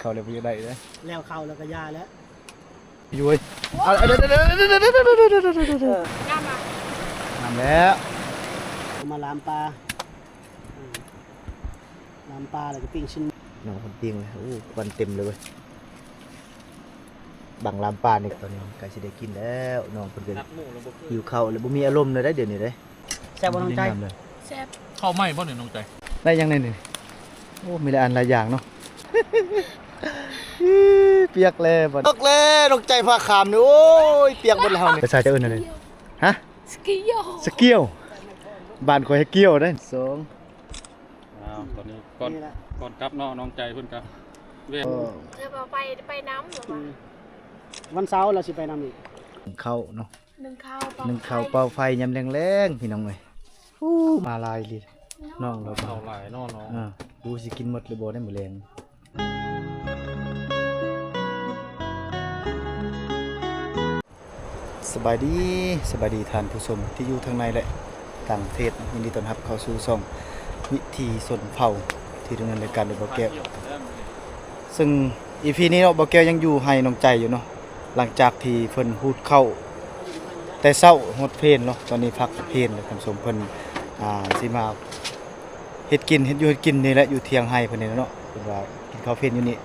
ເຂົ້າແລ້ວບໍ່ຢາກໄດ້ເດ້ ແລ້ວເຂົ້າແລ້ວກໍຢ່າແລ້ວ ຢູ່ເວີຍ ເອົາ ງາມແລ້ວ ເອົາມາລາມປາ ອືມ ລາມປາແລ້ວກໍປີ້ງຊິ້ນ ນ້ອງເພິ່ນປີ້ງແລ້ວ ໂອ້ ຄວັນເຕັມເລີຍເວີຍ ບັງລາມປານີ້ ຕອນນີ້ໃກ້ຊິໄດ້ກິນແລ້ວ ນ້ອງເພິ່ນກໍຫິວເຂົ້າແລ້ວ ບໍ່ມີອາລົມແລ້ວເດ້ ດຽວນີ້ເດ້. ແຊບບໍ່ນ້ອງໃຈ? ແຊບ. ເຂົ້າໃໝ່ບໍ່ນີ້ນ້ອງໃຈ? ໄດ້ຫຍັງແດ່ນີ້? ໂອ້ ມີຫຼາຍອັນຫຼາຍຢ່າງເນາະ ປຽກແລ້ວບັດ ປຽກແລ້ວ ນ້ອງໃຈພາຂາມນີ້ ໂອ້ຍ ປຽກເບິດແລ້ວເຮົານີ້. ພາສາເຈົ້າເອີ້ນຫຍັງ? ຮະ? ສະກຽວ ສະກຽວ ບ້ານຂ້ອຍໃຫ້ກຽວເດ້. ສອງ ອ້າວ ຕອນນີ້ກ່ອນ ນີ້ແຫຼະ ກ່ອນກັບເນາະ ນ້ອງໃຈເພິ່ນກໍແວ່ ເອີ ເອີ ວ່າໄປ ໄປນຳ ອືມ ວັນເສົາລາວຊິໄປນຳອີກ. ເຂົ້າເນາະ ໜຶ້ງເຂົ້າ ໜຶ້ງເຂົ້າເປົ່າໄຟຍາມແລງໆ ພີ່ນ້ອງເອີຍ. ໂອ້ ມາຫຼາຍອີ່ຫຼີ ນ້ອງລາວ ເຂົ້າຫຼາຍເນາະນ້ອງ. ເອີ ບໍ່ຮູ້ຊິກິນໝົດຫຼືບໍ່ໃນມື້ແລງ. ສະບາຍດີ ສະບາຍດີທ່ານຜູ້ຊົມທີ່ຢູ່ທາງໃນ ແລະ ຕ່າງປະເທດ. ຍິນດີຕ້ອນຮັບເຂົ້າສູ່ຊ່ອງວິຖີຊົນເຜົ່າ ທີ່ດຳເນີນລາຍການໂດຍບ່າວແກ້ວ. ເຊິ່ງອີພີນີ້ເນາະ ບ່າວແກ້ວຍັງຢູ່ໄຮ່ນ້ອງໃຈຢູ່ເນາະ ຫຼັງຈາກທີ່ເພິ່ນຫູດເຂົ້າແຕ່ເຊົ້າຮອດເພນເນາະ. ຕອນນີ້ພັກເພນແລ້ວທ່ານຜູ້ຊົມ ເພິ່ນ ອ່າ ຊິມາເຮັດກິນ ເຮັດຢູ່ເຮັດກິນນີ້ແຫຼະ ຢູ່ຖຽງໄຮ່ເພິ່ນນີ້ແຫຼະເນາະ. ເພິ່ນວ່າກິນເຂົ້າເພນຢູ່ນີ້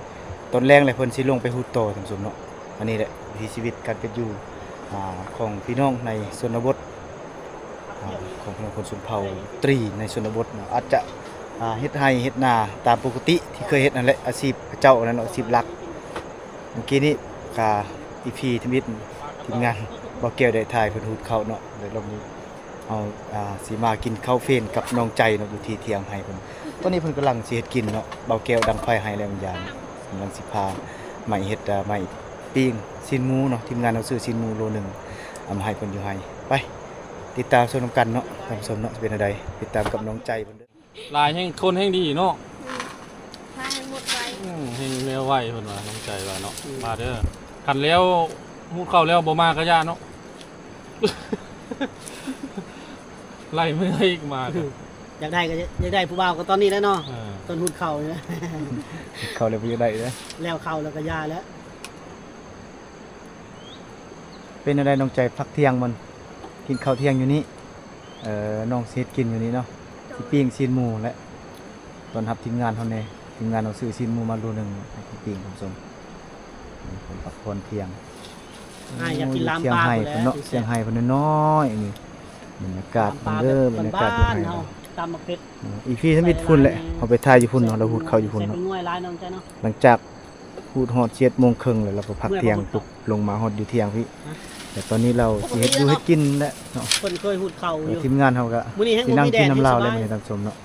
ຕອນແລງແລ້ວເພິ່ນຊິລົງໄປຫູດຕໍ່ທ່ານຜູ້ຊົມເນາະ. ອັນນີ້ແຫຼະວິຖີຊີວິດການເປັນຢູ່ ອ່າ ຂອງພີ່ນ້ອງໃນຊົນນະບົດ ອ່າ ຂອງພີ່ນ້ອງຄົນຊົນເຜົ່າຕຣີໃນຊົນນະບົດເນາະ ອາດຈະ ອ່າ ເຮັດໄຮ່ເຮັດນາຕາມປົກກະຕິທີ່ເຄີຍເຮັດນັ້ນແຫຼະ ອາຊີບເຂົາເຈົ້ານັ້ນເນາະ ອາຊີບຫຼັກ. ເມື່ອກີ້ນີ້ກະອີພີທຳອິດ ທີມງານບ່າວແກ້ວໄດ້ຖ່າຍເພິ່ນຫູດເຂົ້າເນາະ ແລ້ວລອບນີ້ເຮົາ ອ່າ ຊິມາກິນເຂົ້າເພນກັບນ້ອງໃຈເນາະ ຢູ່ທີ່ຖຽງໄຮ່ເພິ່ນ. ຕອນນີ້ເພິ່ນກຳລັງຊິເຮັດກິນເນາະ ບ່າວແກ້ວດັງໄຟໃຫ້ແລ້ວ ມັນຢານ ກຳລັງຊິພາໄມ້ເຮັດ ອ່າ ໄມ້ ປີ້ງຊີ້ນໝູເນາະ ທີມງານເຮົາຊື້ຊີ້ນໝູໂລໜຶ່ງ ເອົາມາໃຫ້ເພິ່ນຢູ່ໄຮ່. ໄປຕິດຕາມຊົມນຳກັນເນາະທ່ານຜູ້ຊົມເນາະ ຊິເປັນແນວໃດ ຕິດຕາມກັບນ້ອງໃຈເພິ່ນເດີ. ຫຼາຍແຮງ ຄົນແຮງດີເນາະ ອືມ ມາແຮງໝົດໄວ ອືມ ແຮງແລ້ວໄວເພິ່ນວ່າ ນ້ອງໃຈວ່າເນາະ. ອືມ ມາເດີ ຄັນແລ້ວຫູດເຂົ້າແລ້ວບໍ່ມາກໍຢ່າເນາະ ໄລ່ເມື່ອອີກມາ ຢາກໄດ້ກໍຢາກໄດ້ຜູ້ບ່າວກໍຕອນນີ້ແຫຼະເນາະ. ເອີ ຕອນຫູດເຂົ້ານີ້ ຫູດເຂົ້າແລ້ວບໍ່ຢາກໄດ້ເດ້ ແລ້ວເຂົ້າແລ້ວກໍຢ່າແລ້ວ. ເປັນແນວໃດນ້ອງໃຈ ພັກທ່ຽງມັນ ກິນເຂົ້າທ່ຽງຢູ່ນີ້ ເອີ ນ້ອງຊິເຮັດກິນຢູ່ນີ້ເນາະ ຊິປີ້ງຊີ້ນໝູແຫຼະ ຕ້ອນຮັບທີມງານເຮົາແດ່. ທີມງານເຮົາຊື້ຊີ້ນໝູມາໂລໜຶ່ງໃຫ້ກິນປີ້ງທ່ານຜູ້ຊົມ. ນີ້ເພິ່ນພັກຜ່ອນທ່ຽງ ອ້າຍຢາກກິນລາມປາ ພຸ້ນແຫຼະ ຖຽງໄຮ່ເພິ່ນນ້ອຍໆ. ນີ້ບັນຍາກາດເພິ່ນເດີ ບັນຍາກາດຢູ່ໄຮ່ເຮົາ ຕຳໝາກເຜັດ ອີພີທຳອິດພຸ້ນແຫຼະ ເຮົາໄປຖ່າຍຢູ່ພຸ້ນເນາະ ລາວຫູດເຂົ້າຢູ່ພຸ້ນເນາະ. ຫຼັງຈາກ ຫູດຮອດສິບເອັດໂມງເຄິ່ງແລ້ວ ລາວກໍພັກທ່ຽງປຸບ ລົງມາຮອດຢູ່ທ່ຽງພີ້. ແຕ່ຕອນນີ້ລາວຊິເຮັດຢູ່ເຮັດກິນແຫຼະເນາະ ເພິ່ນເຄີຍຫູດເຂົ້າຢູ່. ທີມງານເຮົາກໍຊິນັ່ງກິນນຳລາວແລ້ວມື້ນີ້ທ່ານຜູ້ຊົມເນາະ.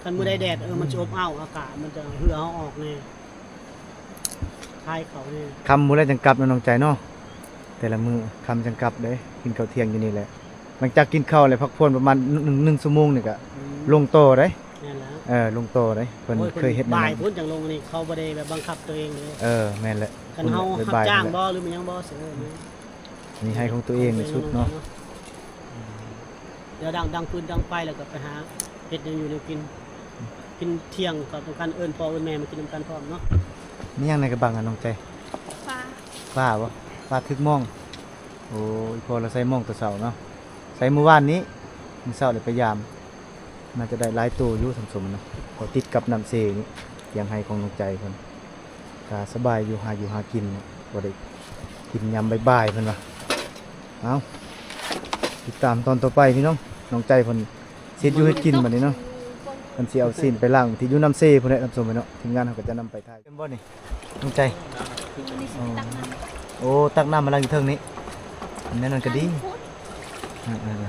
ຄັນມື້ໃດແດດ ເອີ ມັນຊິອົບອ້າວ ອາກາດມັນຈະເຫື່ອເຮົາອອກແດ່ ຄາຍເຂົ້າແດ່. ຄ່ຳພຸ້ນແຫຼະຈັ່ງກັບເນາະນ້ອງໃຈເນາະ ແຕ່ລະມື້ຄ່ຳຈັ່ງກັບເດ້ ກິນເຂົ້າທ່ຽງຢູ່ນີ້ແຫຼະ. ຫຼັງຈາກກິນເຂົ້າແລ້ວພັກຜ່ອນປະມານໜຶ່ງ ໜຶ່ງຊົ່ວໂມງນີ້ກະ ອືມ ລົງຕໍ່ໄດ໋. ແມ່ນແລ້ວ ເອີ ລົງຕໍ່ໄດ໋ ເພິ່ນເຄີຍເຮັດແນວນັ້ນ. ໂອ້ຍ ເພິ່ນບ່າຍພຸ້ນຈັ່ງລົງນີ້ ເຂົາບໍ່ໄດ້ແບບບັງຄັບຕົວເອງເດ້. ເອີ ແມ່ນແຫຼະ ຄັນເຮົາຮັບຈ້າງບໍ່ ຫຼືແມ່ນຫຍັງບໍ່ ເອີ ມີໄຮ່ຂອງຕົວເອງສຸດເນາະ. ດຽວດັງ ດັງຟືນດັງໄຟແລ້ວກໍໄປຫາເຮັດແນວຢູ່ແນວກິນ ກິນທ່ຽງກໍຕ້ອງການເອີ້ນພໍ່ເອີ້ນແມ່ມາກິນນຳກັນພ້ອມເນາະ. ມີຫຍັງໃນກະບັງອະນ້ອງໃຈ? ປາ ປາບໍ່? ປາຖືກມອງ. ໂອ້ ອີ່ພໍ່ລາວໃສ່ມອງແຕ່ເຊົ້າເນາະ ໃສ່ມື້ວານນີ້ ມື້ເຊົ້າໄດ້ໄປຢາມ ໜ້າຈະໄດ້ຫຼາຍໂຕຢູ່ທ່ານຜູ້ຊົມເນາະ. ກໍຕິດກັບນ້ຳເຊນີ້ ທຽງໄຮ່ຂອງນ້ອງໃຈເພິ່ນ ກະສະບາຍຢູ່ ຫາຢູ່ຫາກິນເນາະ ພໍໄດ້ກິນຍາມບ່າຍໆ ເພິ່ນວ່າ. ເອົາ ຕິດຕາມຕອນຕໍ່ໄປພີ່ນ້ອງ ນ້ອງໃຈເພິ່ນຊິເຮັດຢູ່ເຮັດກິນບັດນີ້ເນາະ. ເພິ່ນຊິເອົາຊີ້ນໄປລ້າງທີ່ຢູ່ນ້ຳເຊພຸ້ນແຫຼະທ່ານຜູ້ຊົມເນາະ. ທີມງານເຮົາກໍຈະນຳໄປຖ່າຍ ແມ່ນບໍ່ນີ້? ນ້ອງໃຈ ໂອ້ ຕັກນ້ຳມາລ້າງຢູ່ເທິງນີ້ ແນວນັ້ນກໍດີ. ເອີໆ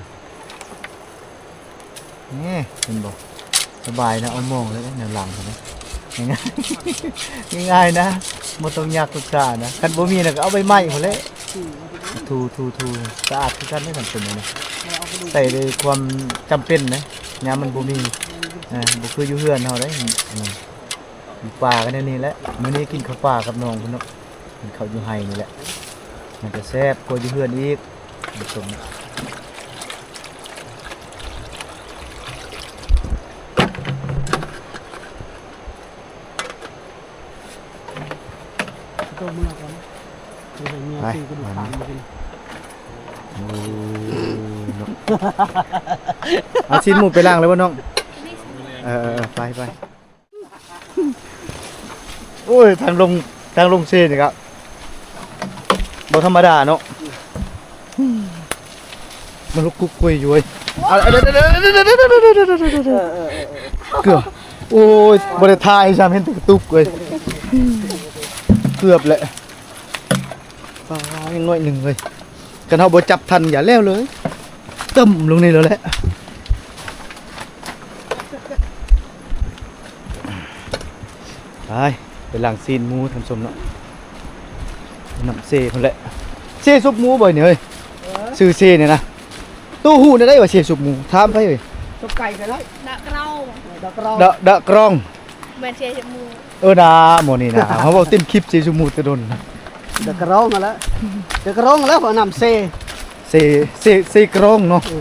ໆ ນີ້ເຫັນບໍ່ ສະບາຍນະ ເອົາມອງເລີຍ ແນວຫຼັງເຫັນໄໝ ງ່າຍໆ ງ່າຍໆ ນະ ບໍ່ຕ້ອງຍາກສຶກສານະ. ຄັນບໍ່ມີນະກໍເອົາໃບໄມ້ພຸ້ນແຫຼະ ຖູໆໆ ສະອາດຄືກັນເດ້ທ່ານຜູ້ຊົມເນາະ. ໃຊ້ດ້ວຍຄວາມຈຳເປັນນະ ຍາມມັນບໍ່ມີ ເອີ ບໍ່ຄືຢູ່ເຮືອນເຮົາເດ້. ອືມ ຢູ່ປ່າກໍແນວນີ້ແຫຼະ. ມື້ນີ້ກິນເຂົ້າປ່າກັບນ້ອງເພິ່ນເນາະ ກິນເຂົ້າຢູ່ໄຮ່ນີ້ແຫຼະ ມັນຈະແຊບກວ່າຢູ່ເຮືອນອີກ. ສົມ ຫ ໂຕເມືອກ່ອນ ຊິໃຫ້ເມຍ ໄປ ຊື້ກະດູກຄາງມາກິນ. ໂອ້ ເນາະ ເອົາຊີ້ນໝູໄປລ້າງແລ້ວບໍ່ນ້ອງ? ເອີ ເອີ ເອີ ໄປ ໄປ. ໂອ້ຍ ທາງລົງ ທາງລົງເຊນີ້ກະບໍ່ທຳມະດາເນາະ ມັນລຸກກຸກກຸຍຢູ່ເວີຍ. ເອີ ເອີ ເອີ ເກືອບ ໂອ້ຍ ບໍ່ໄດ້ຖ່າຍຊ້ຳ ເຫັນແຕ່ກະຕຸກເວີຍ ເກືອບແຫຼະ. ປາ ຍັງໜ້ອຍໜຶ່ງເລີຍ ຄັນເຮົາບໍ່ຈັບທັນ ຢ່າແລ້ວເລີຍ ຕຶ້ມລົງນີ້ແລ້ວແຫຼະ. ໄປ ໄປລ້າງຊີ້ນໝູທ່ານຜູ້ຊົມເນາະ ນ້ຳເຊພຸ້ນແຫຼະ. ເຊຊຸບໝູບໍ່ນີ້ເອີຍ? ເອີ ຊື່ເຊນີ້ນະ ໂຕຮູ້ແນວໃດວ່າເຊຊຸບໝູ? ຖາມໃຜເອີຍ? ຊຸບໄກ່ກໍໄດ້ ດະກຣອງ ເອີ ດະກຣອງ ດະ ດະກຣອງ. ແມ່ນເຊຊຸບໝູ ເອີນາ ໝໍນີ້ນາ ເຮົາເວົ້າເຕັມຄລິບ ເຊຊຸບໝູແຕ່ດົນ. ດະກຣອງຫັ້ນແຫຼະ ດະກຣອງແລ້ວ ເພາະນ້ຳເຊ ເຊ ເຊ ເຊກຣອງເນາະ ເອີ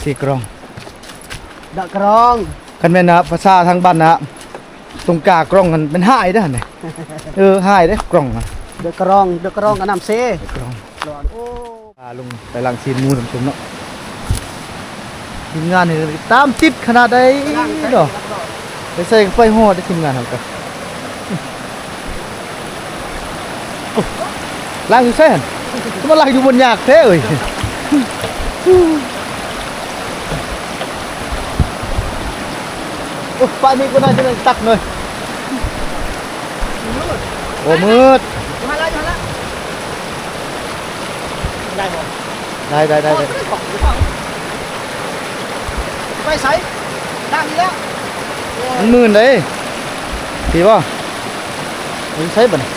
ເຊກຣອງ ດະກຣອງ. ຄັນແມ່ນນະ ພາສາທາງບ້ານນະ ຕົງກາກຣອງຫັ້ນແມ່ນຫາຍເດ້ຫັ້ນ ເອີ ຫາຍເດ້ກຣອງ ດະກຣອງ ດະກຣອງກັບນ້ຳເຊ ດະກຣອງ. ໂອ້ ພາລົງໄປລ້າງຊີ້ນໝູທ່ານຜູ້ຊົມເນາະ ທີມງານນີ້ຕາມຕິດຂະໜາດໃດເນາະ ໄປໃສກໍໄປຮອດເດ້ ທີມງານເຮົາກະ. ໂອ້ ລ້າງຢູ່ໃສຫັ້ນ? ມາລ້າງຢູ່ບ່ອນຍາກແທ້ເອີຍ. ໂອ້ ປານີ້ກໍໜ້າຈະໄດ້ຕັກໜ້ອຍ. ໂອ້ ມືດ ຢູ່ຫັ້ນລະ ຢູ່ຫັ້ນລະ ໄດ້ບໍ່? ໄດ້ ໄດ້ ໄດ້ ໄດ້. ໄປໃສ? ດ້ານນີ້ແລ້ວ ມັນມື່ນເດ້ ດີບໍ່? ໄປໃສບັດນີ້?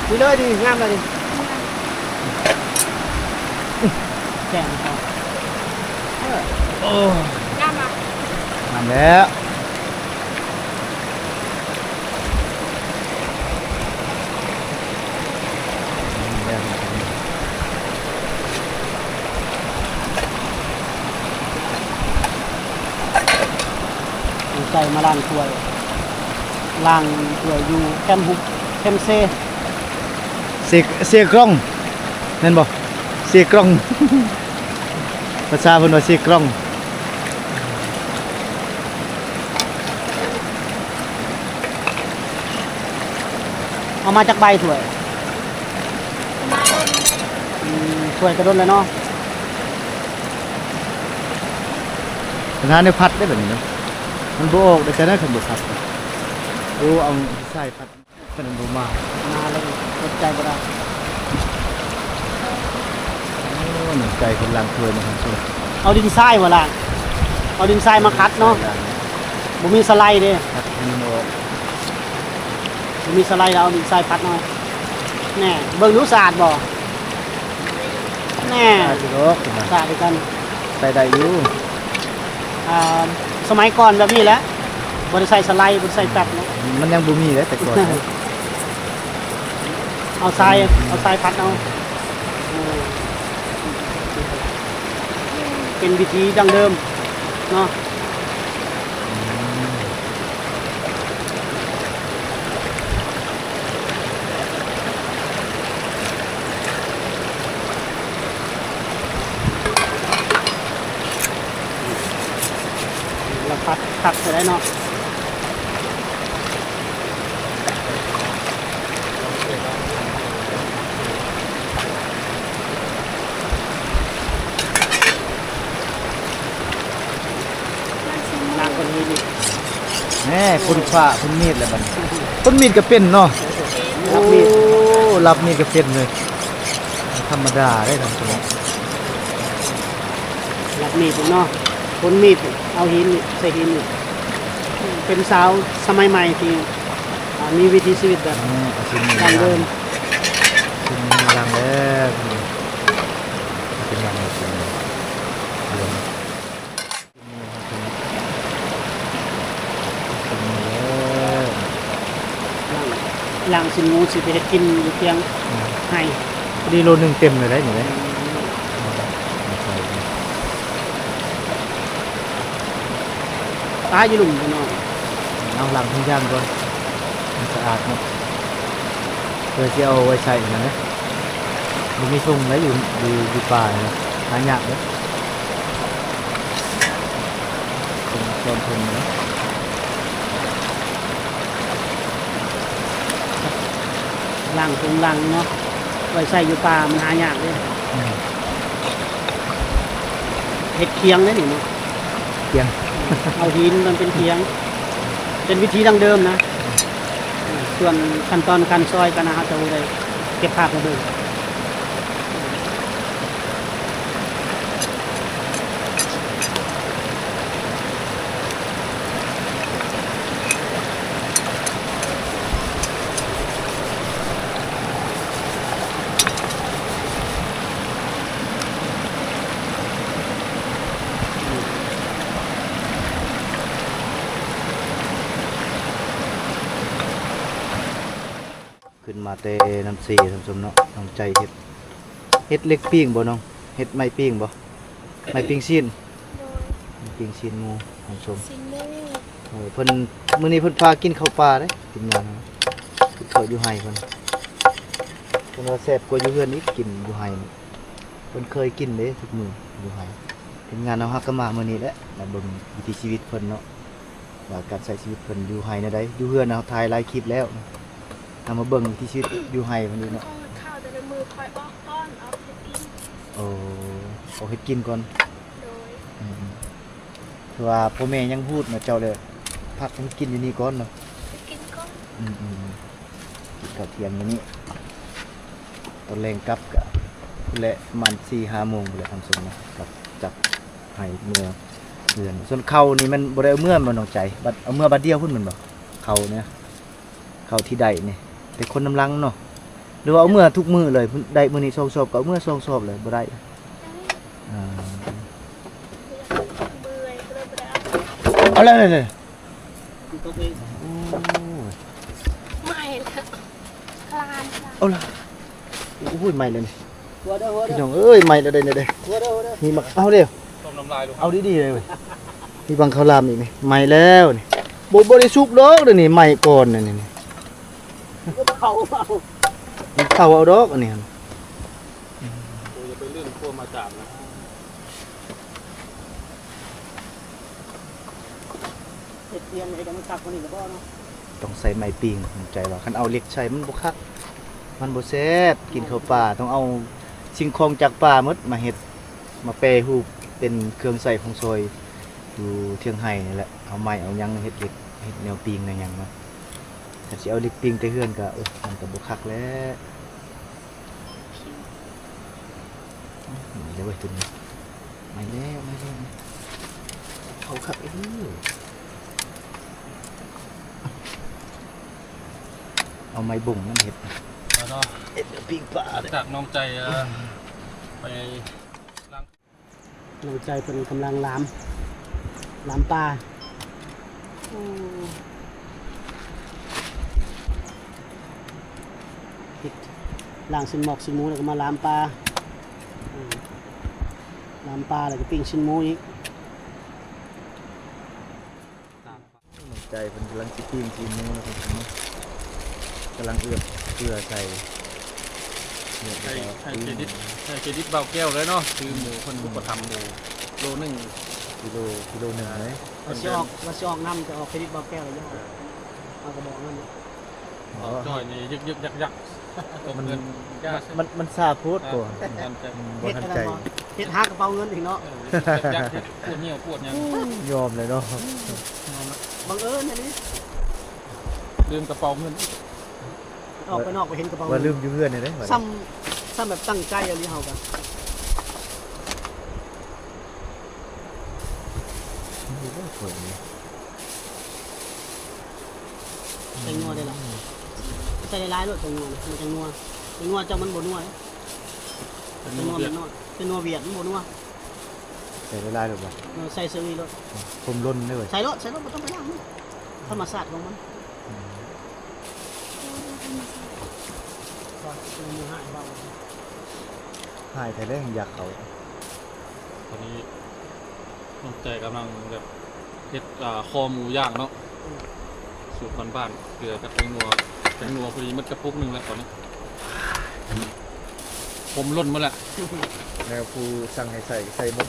ນີ້ເລີຍນີ້ ງາມເລີຍນີ້. ແກງເຂົາ ເອີ ໂອ້ ງາມລະ ງາມແລ້ວ. ໃສ່ມາລ້າງຖ້ວຍ ລ້າງຖ້ວຍຢູ່ແຄມຮຸກ ແຄມເຊ ເຊ ເຊກຣອງ ແມ່ນບໍ່? ເຊກຣອງ ພາສາເພິ່ນວ່າເຊກຣອງ. ເອົາມາຈັກໃບຖ້ວຍ? ອືມ ຖ້ວຍກະດົນແລ້ວເນາະ. ບັນຫາແນວພັດໄດ້ບັດນີ້ເນາະ ມັນບໍ່ອອກໄດ້ແຕ່ນັ້ນ ຄັນບໍ່ພັດ. ໂອ້ ເອົາສາຍພັດ ຄັນບໍ່ມາ ມາແລ້ວອົດໃຈບໍ່ໄດ້. ໂອ້ ນ້ຳໃຈຄົນລ້າງຖ້ວຍນະທ່ານຜູ້ຊົມ. ເອົາດິນຊາຍບໍ່ລ້າງ? ເອົາດິນຊາຍມາຂັດເນາະ. ບໍ່ມີສະໄລເດ້ ຂັດໃຫ້ມັນອອກ. ບໍ່ມີສະໄລ ເອົາດິນຊາຍພັດເອົາ. ແນ່ ເບິ່ງດູສະອາດບໍ່? ແນ່ ສະອາດຢູ່ດອກ ສະອາດຄືກັນ ໃຊ້ໄດ້ຢູ່. ອ່າ ສະໄໝກ່ອນແບບນີ້ແຫຼະ ບໍ່ໄດ້ໃສ່ສະໄລ ບໍ່ໄດ້ໃສ່ແປັດເນາະ. ມັນຍັງບໍ່ມີເດ້ແຕ່ກ່ອນ. ເອົາຊາຍ ເອົາຊາຍພັດເອົາ. ເປັນວິທີດັ້ງເດີມເນາະ. ລະພັດຄັກເທົ່າໃດເນາະ. ນາງຄົນມີດ ແນ່ ຄົນຟ້າຄົນມີດແລ້ວບັດນີ້ ຄົນມີດກໍເປັນເນາະ. ໂອ້ ລັບມີດກໍເປັນເລີຍ ບໍ່ທຳມະດາເດ້ທ່ານຜູ້ຊົມ. ລັບມີດເນາະ ຄົນມີດ ເອົາຫີນນີ້ ໃສ່ຫີນນີ້ ເປັນສາວສະໄໝໃໝ່ທີ່ ອ່າ ມີວິຖີຊີວິດແບບ ແມ່ນ ເອົາຊິນນີ້ ດັ້ງເດີມ ຊິນນີ້ລ້າງແລ້ວ ເປັນຢ່າງນີ້ ຊິນນີ້ ລ້າງ ລ້າງຊີ້ນໝູຊິໄປເຮັດກິນຢູ່ພຽງ ອືມ ໃຫ້ ພໍດີໂລໜຶ່ງເຕັມເລີຍໄດ໋ນີ້ເດ້. ອືມ ໃສ່ ປາຢູ່ລຸ່ມພຸ້ນເນາະ. ເອົາລ້າງທຸງຍາງກ່ອນ ມັນສະອາດເນາະ ເພື່ອຊິເອົາໄວ້ໃຊ້ຫັ້ນນະ. ບໍ່ມີຖົງໃດ ຢູ່ ຢູ່ ຢູ່ປ່ານີ້ ຫາຍາກເດ້. ເປັນຕອນເພິ່ນນະ ລ້າງຖົງລ້າງເນາະ ໄວ້ໃຊ້ຢູ່ປ່າມັນຫາຍາກເດ້. ອືມ ເຮັດຄຽງເດ້ນີ້ເນາະ ຄຽງ ເອົາຫີນມັນເປັນຄຽງ ເປັນວິທີດັ້ງເດີມນະ. ສ່ວນຂັ້ນຕອນການຊອຍກໍນະ ເຮົາຈະບໍ່ໄດ້ເກັບພາບມາເບິ່ງ. ຂຶ້ນມາແຕ່ນ້ຳເຊ ທ່ານຜູ້ຊົມເນາະ. ນ້ອງໃຈເຮັດ ເຮັດເຫຼັກປີ້ງບໍ່ນ້ອງ? ເຮັດໄມ້ປີ້ງບໍ່? ໄມ້ປີ້ງຊີ້ນ ໂດຍ ໄມ້ປີ້ງຊີ້ນໝູ ທ່ານຜູ້ຊົມ ຊີ້ນໝູ. ເອີ ເພິ່ນ ມື້ນີ້ເພິ່ນພາກິນເຂົ້າປ່າເດ້ ທີມງານເຮົາ ກິນເຂົ້າຢູ່ໄຮ່ເພິ່ນ. ເພິ່ນວ່າແຊບກວ່າຢູ່ເຮືອນອີກ ກິນຢູ່ໄຮ່ນີ້ ເພິ່ນເຄີຍກິນເດ້ທຸກມື້ຢູ່ໄຮ່. ທີມງານເຮົາຫາກະມາມື້ນີ້ແຫຼະ ມາເບິ່ງວິຖີຊີວິດເພິ່ນເນາະ ວ່າການໃຊ້ຊີວິດເພິ່ນຢູ່ໄຮ່ແນວໃດ. ຢູ່ເຮືອນເຮົາຖ່າຍຫຼາຍຄລິບແລ້ວ ເຮົາມາເບິ່ງວິຖີຊີວິດຢູ່ໄຮ່ເພິ່ນອີກເນາະ. ເຂົ້າແຕ່ລະມື້ຂ້ອຍອອກກ່ອນ ອອກເຮັດກິນ. ໂອ້ ອອກເຮັດກິນກ່ອນ. ໂດຍ ອືມ ຄືວ່າພໍ່ແມ່ຍັງຫູດເນາະ ເຈົ້າເລີຍພັກເຮັດກິນຢູ່ນີ້ກ່ອນເນາະ ເຮັດກິນກ່ອນ. ອືມ ກິນເຂົ້າທ່ຽງຢູ່ນີ້ ຕອນແລງກັບກະພຸ້ນແຫຼະ ປະມານສີ່ຫ້າໂມງພຸ້ນແຫຼະ ທ່ານຜູ້ຊົມເນາະ ກັບຈາກໄຮ່ເມືອເຮືອນ. ສ່ວນເຂົ້ານີ້ແມ່ນບໍ່ໄດ້ເອົາເມືອແມ່ນບໍ່ນ້ອງໃຈ? ບັດ ເອົາເມືອບັດດຽວພຸ້ນແມ່ນບໍ່? ເຂົ້ານີ້ນະ ເຂົ້າທີ່ໄດ້ນີ້ ແຕ່ຄົນນຳຫຼັງເນາະ ຫຼືວ່າເອົາເມືອທຸກມື້ເລີຍ? ໄດ້ມື້ນີ້ສອງສອບ ກໍເອົາເມືອສອງສອບເລີຍ ບໍ່ໄດ້? ອ່າ ເມື່ອຍ ກໍເລີຍບໍ່ໄດ້ເອົາ. ເອົາແລ້ວ ໂອ້ຍ ໄໝ້ແລ້ວ ຄລານ ເອົາລະ ໂອ້ຍ ໄໝ້ແລ້ວນີ້ ຫົວເດີ ຫົວເດີ ພີ່ນ້ອງເອີຍ ໄໝ້ແລ້ວເດ້ນີ້ເດ້ ຫົວເດີ ຫົວເດີ ມີໝາກ ເອົາເດ້ ຕົ້ມນ້ຳລາຍລູກ ເອົາດີໆເລີຍເວີຍ ມີບັງເຂົ້າຫຼາມອີກນີ້ ໄໝ້ແລ້ວນີ້ ບໍ່ ບໍ່ໄດ້ສຸກດອກເດ້ນີ້ ໄໝ້ກ່ອນນີ້ ນີ້ ເຜົາເອົາ ເຜົາເອົາດອກອັນນີ້ ໂອ້ຍ ຢ່າໄປລື່ນຄວາມອາຈານນະ. ເຮັດພຽງໃຫ້ມັນຄັກກວ່ານີ້ລະບໍ່ເນາະ? ຕ້ອງໃຊ້ໄມ້ປີ້ງ ໃຈວ່າຄັນເອົາເຫຼັກໃສ່ມັນບໍ່ຄັກ ມັນບໍ່ແຊບ ກິນເຂົ້າປ່າ ຕ້ອງເອົາສິ່ງຂອງຈາກປ່າໝົດມາເຮັດ ມາແປຮູບເປັນເຄື່ອງໃຊ້ຂອງຊອຍ ຢູ່ທຽງໄຮ່ນີ້ແຫຼະ ເອົາໄມ້ເອົາຫຍັງເຮັດເຫຼັກ ເຮັດແນວປີ້ງແນວຫຍັງເນາະ. ຄັນຊິເອົາເຫຼັກປີ້ງແຕ່ເຮືອນກະ ໂອ້ ມັນກະບໍ່ຄັກແຫຼະ. ໄໝ້ແລ້ວເວີຍ ຕົວນີ້ ໄໝ້ແລ້ວ ໄໝ້ແລ້ວ ເຜົາຄັກອີກ ເອົາໄມ້ບົງນັ້ນເຮັດ ເອົາເນາະ ເຮັດປີ້ງປາເດ້ ຈາກນ້ອງໃຈ ເອີ ໄປລ້າງ ນ້ອງໃຈເພິ່ນກຳລັງລາມ ລາມປ່າ ໂອ້ ເຮັດ ລ້າງຊີ້ນໝອກຊີ້ນໝູ ແລ້ວກໍມາລາມປ່າ ອືມ ລາມປ່າ ແລ້ວກໍປີ້ງຊີ້ນໝູອີກ. ນ້ອງໃຈເພິ່ນກຳລັງຊິປີ້ງຊີ້ນໝູແລ້ວເພິ່ນກຳລັງເອືອບເກືອໃສ່ ໃຫ້ ໃຫ້ເຄຣດິດ ໃຫ້ເຄຣດິດບ່າວແກ້ວເລີຍເນາະ ຄືໝູເພິ່ນອຸປະຖຳໝູໂລໜຶ່ງ ກິໂລ ກິໂລໜຶ່ງເລີຍ. ວ່າຊິອອກ ວ່າຊິອອກນຳ ແຕ່ອອກເຄຣດິດບ່າວແກ້ວແລ້ວ ເຮົາກໍບອກນຳ. ບ່າວຈ້ອຍນີ້ຍຶກໆ ຍັກໆ ຕົກເງິນ ມັນ ມັນຊ້າໂພດ ບໍ່ທັນໃຈ ບໍ່ທັນໃຈ ເຮັດຫາກະເປົາເງິນອີກເນາະ ເອີ ເຮັດ ເຮັດປວດຫ້ຽວປວດຫຍັງ ຍອມເລີຍເນາະ ບັງເອີນອີ່ຫຼີ ລືມກະເປົາເງິນ ອອກໄປນອກໄປເຫັນກະເປົາເງິນ ວ່າລືມຢູ່ເຮືອນນີ້ເດ້ ຊ້ຳ ຊ້ຳແບບຕັ້ງໃຈອີ່ຫຼີເຮົາກະ. ແປ້ງນົວໄດ້ລະ ໃສ່ຫຼາຍໆໂລດ ແປ້ງນົວນະ ມັນຈັ່ງນົວ ແປ້ງນົວເຈົ້າມັນບໍ່ນົວເດ້ ແປ້ງນົວແມ່ນນົວ ແປ້ງນົວຫວຽດມັນບໍ່ນົວ ໃສ່ຫຼາຍໆໂລດບໍ່? ເອີ ໃສ່ເຊີຣີໂລດ ຄົມລົ້ນເດ້ເວີຍ ໃສ່ໂລດ ໃສ່ໂລດ ບໍ່ຕ້ອງໄປລ້າງມັນ ທຳມະຊາດຂອງມັນ ອືມ ວ່າເປັນມືຮ້າຍເວົ້າ ຮ້າຍແທ້ເດ້ ຢາກເຂົ້າ ຕອນນີ້ນ້ອງໃຈກຳລັງແບບ ເຮັດ ອ່າ ຄໍໝູຍ່າງເນາະ ສູດບ້ານໆ ເກືອກັບແປ້ງນົວ ແປ້ງນົວພໍດີໝົດກະປຸກໜຶ່ງແລ້ວຕອນນີ້ ຜົມຫຼົ່ນໝົດແລ້ວ ແລ້ວຜູ້ສັ່ງໃຫ້ໃສ່ ໃສ່ໝົດ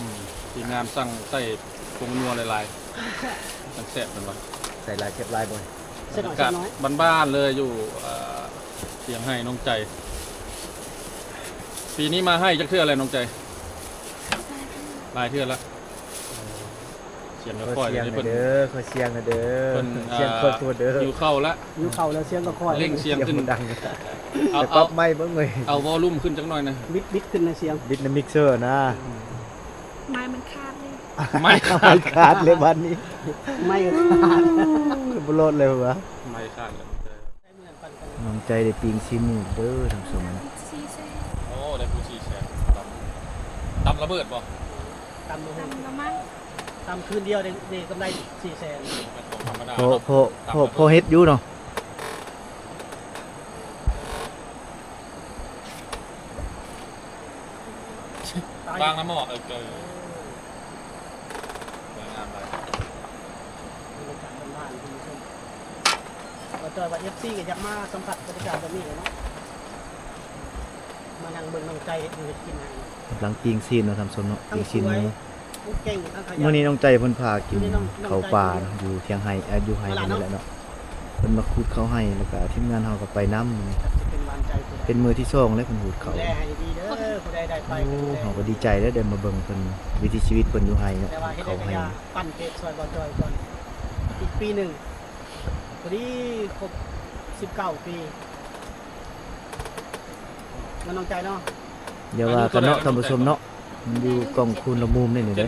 ທີມງານສັ່ງໃສ່ຜົງນົວຫຼາຍໆ ຈັ່ງແຊບເພິ່ນວ່າ ໃສ່ຫຼາຍແຊບຫຼາຍບໍ່ ໃສ່ໜ້ອຍ ບາດ ແຊບໜ້ອຍ ບ້ານໆເລີຍ ຢູ່ ເອີ ສຽງໄຮ່ນ້ອງໃຈ ປີນີ້ມາໄຮ່ຈັກເທື່ອແລ້ວນ້ອງໃຈ ຫຼາຍເທື່ອແລ້ວ. ສຽງກໍຄ່ອຍ ຂໍສຽງແດ່ເດີ ຂໍສຽງແດ່ເດີ ເພິ່ນ ສຽງຄ່ອຍໂພດເດີ ຫິວເຂົ້າລະ ຫິວເຂົ້າແລ້ວ ສຽງກໍຄ່ອຍ ເລັ່ງສຽງຂຶ້ນ ສຽງບໍ່ດັງ ເອົາ ເອົາ ປັບໄມເບິ່ງເວີຍ ເອົາວໍລຸ່ມຂຶ້ນຈັກໜ້ອຍນະ ບິດ ບິດຂຶ້ນນະສຽງ ບິດນຳມິກເຊີນະ ໄມມັນຂາດເລີຍ ໄມຂາດ ໄມຂາດເລີຍບາດນີ້ ໄມຂາດ ບໍ່ລອດເລີຍຫວາ ໄມຂາດແລ້ວ ນ້ອງໃຈໄດ້ປີ້ງຊີ້ນໝູເດີທ່ານຜູ້ຊົມ ສີ່ແສນ ໂອ້ ໄດ້ຜູ້ສີ່ແສນ ຕຳ ຕຳລະເບີດບໍ່? ຕຳບໍ່ຮູ້ ຕຳລະມັ້ງ ຕຳຄືນດຽວໄດ້ ໄດ້ກຳໄລສີ່ແສນ ບໍ່ແມ່ນຂອງທຳມະດາ ພໍ ເນາະ ພໍ ພໍ ຕຳລະເບີດ ພໍເຮັດຢູ່ເນາະ ວາງນຳໝໍ້ ເອີ ເອີ ສວຍງາມຫຼາຍ ບັນຍາກາດບ້ານໆ ທ່ານຜູ້ຊົມ ບໍ່ຈ່ອຍວ່າ ເອັຟຊີ ກໍຢາກມາສຳຜັດບັນຍາກາດແບບນີ້ເນາະ ມານັ່ງເບິ່ງນ້ອງໃຈເຮັດຢູ່ເຮັດກິນໃຫ້ ກຳລັງປີ້ງຊີ້ນເນາະທ່ານຜູ້ຊົມເນາະ ປີ້ງຊີ້ນໝູ ເກັ່ງ ທັງຂະຫຍັນ ມື້ນີ້ນ້ອງໃຈເພິ່ນພາກິນເຂົ້າປ່າເນາະ ຢູ່ທຽງໄຮ່ ເອີ ຢູ່ໄຮ່ເພິ່ນນີ້ແຫຼະເນາະ ເພິ່ນມາຂູດເຂົ້າໄຮ່ ແລ້ວກະທີມງານເຮົາກໍໄປນຳ ເປັນມື້ທີສອງແລ້ວເພິ່ນຂູດເຂົ້າ ໂອ້ ເຮົາກໍດີໃຈເດ້ ໄດ້ມາເບິ່ງເພິ່ນ ວິຖີຊີວິດເພິ່ນຢູ່ໄຮ່ເນາະ ເຂົ້າໄຮ່ ປັ່ນເພຈຊ່ອຍບໍ່ຈ່ອຍກ່ອນ ອີກປີໜຶ່ງ ພໍດີຄົບສິບເກົ້າປີ ເນາະນ້ອງໃຈເນາະ ຢ່າວ່າກັນເນາະທ່ານຜູ້ຊົມເນາະ ມັນຢູ່ກ້ອງຄູນລະມຸມນີ້ນີ້ເດ້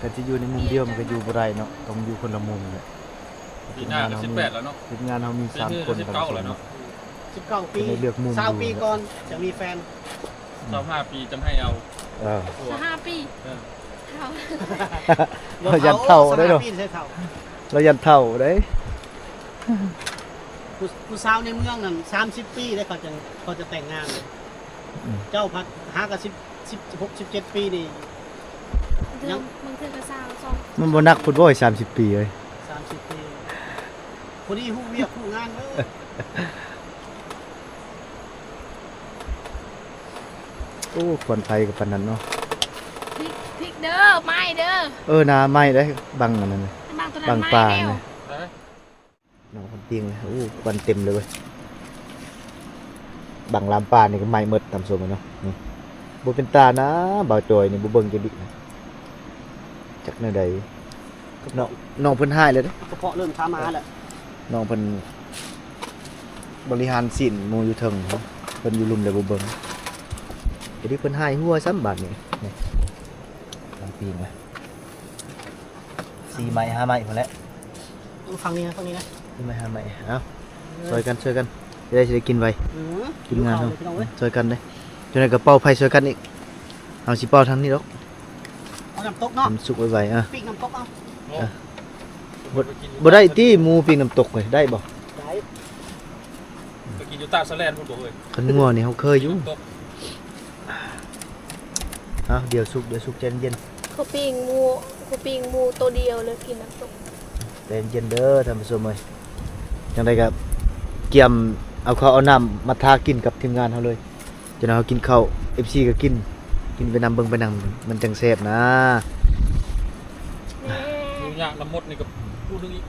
ຄັນຊິຢູ່ໃນມຸມດຽວມັນກໍຢູ່ບໍ່ໄດ້ເນາະ ຕ້ອງຢູ່ຄົນລະມຸມແຫຼະ ປີໜ້າກໍສິບແປດແລ້ວເນາະ ທີມງານເຮົາມີສາມຄົນທ່ານຜູ້ຊົມເນາະ ສິບເກົ້າປີ ຈະໄດ້ເລືອກມຸມ ຊາວປີກ່ອນຈະມີແຟນ ຊາວຫ້າປີຈັ່ງໃຫ້ເອົາ ເອີ ຊາວຫ້າປີ ເອີ ເຖົ້າ ລາວຢ້ານເຖົ້າເດ້ເນາະ ຊາວຫ້າປີ ລາວຢ້ານເຖົ້າເດ້ ຜູ້ ຜູ້ສາວໃນເມືອງນັ້ນສາມສິບປີເດ້ ເຂົາຈັ່ງ ເຂົາຈະແຕ່ງງານ ອືມ ເຈົ້າພັດຫາກະສິບ ສິບຫົກ ສິບເຈັດປີນີ້ ຍັງ ບາງເທື່ອກໍຊາວສອງ ມັນບໍ່ໜັກພຸ້ນບໍ່ ສາມສິບປີເອີຍ ສາມສິບປີ ພໍດີຮູ້ວຽກຮູ້ງານເອີຍ ໂອ້ ຄວັນໄຟກໍປານນັ້ນເນາະ ພິກ ພິກເດີ ໄໝ້ເດີ ເອີ ໜ້າໄໝ້ເດ້ ບັງອັນນັ້ນ ບັງໂຕນັ້ນ ບັງປ່າ ໄໝ້ແລ້ວ ເນາະ ມັນປີ້ງເລີຍ ໂອ້ ຄວັນເຕັມເລີຍເວີຍ ບັງລາມປ່ານີ້ກໍໄໝ້ໝົດ ທ່ານຜູ້ຊົມເອີຍເນາະ ນີ້ ບໍ່ເປັນຕານະ ບ່າວຈອຍນີ້ບໍ່ເບິ່ງຈັກບິນະ ຈັກແນວໃດ ນ້ອງ ນ້ອງເພິ່ນຫາຍແລ້ວເດ້ ກະເພາະເລີ່ມຄາມາແລ້ວ ນ້ອງເພິ່ນບໍລິຫານຊີ້ນໝູຢູ່ເທິງ ເພິ່ນຢູ່ລຸ່ມແລ້ວບໍ່ເບິ່ງ ເຮັດໃຫ້ເພິ່ນຫາຍຫົວຊ້ຳບາດນີ້ ນີ້ ກຳລັງປີ້ງລະ ສີ່ໄມ້ຫ້າໄມ້ພຸ້ນແຫຼະ ເອົາຝັ່ງນີ້ນະ ຝັ່ງນີ້ນະ ສີ່ໄມ້ຫ້າໄມ້ ເອົາ ເອີ ຊ່ອຍກັນ ຊ່ອຍກັນ ຈະໄດ້ ຊິໄດ້ກິນໄວ ອືມ ທີມງານເຮົາ ຫິວເຂົ້າເລີຍພີ່ນ້ອງເອີຍ ຊ່ອຍກັນເດ້ ຈັ່ງໃດກໍເປົ່າໄຟຊ່ອຍກັນອີກ ເຮົາຊິເປົ່າທາງນີ້ດອກ ເອົານ້ຳຕົກເນາະ ມັນສຸກໄວໆ ອ່ະ ປີ້ງນ້ຳຕົກເອົາ ອ່ະ ບໍ່ ບໍ່ໄດ້ຕິ ໝູປີ້ງນ້ຳຕົກເວີຍ ໄດ້ບໍ່? ໄດ້ ໄປກິນຢູ່ຕາດສະແລນພຸ້ນບໍ່ເອີຍ ຄັນງົວນີ້ເຮົາເຄີຍຢູ່ ນ້ຳຕົກ ອ້າວ ດຽວສຸກ ດຽວສຸກ ໃຈເຢັນໆ ເຂົາປີ້ງໝູ ເຂົາປີ້ງໝູໂຕດຽວເລີຍກິນນ້ຳຕົກ ໃຈເຢັນເດີທ່ານຜູ້ຊົມເອີຍ ຈັ່ງໃດກໍກຽມເອົາເຂົ້າເອົານ້ຳມາທາກິນກັບທີມງານເຮົາເລີຍ ຈັ່ງໃດເຮົາກິນເຂົ້າ ເອັຟຊີກໍກິນ ກິນໄປນຳ ເບິ່ງໄປນຳ ມັນຈັ່ງແຊບນະ ຢູ່ຍາກນຳມົດນີ້ກໍຜູ້ໜຶ່ງອີກ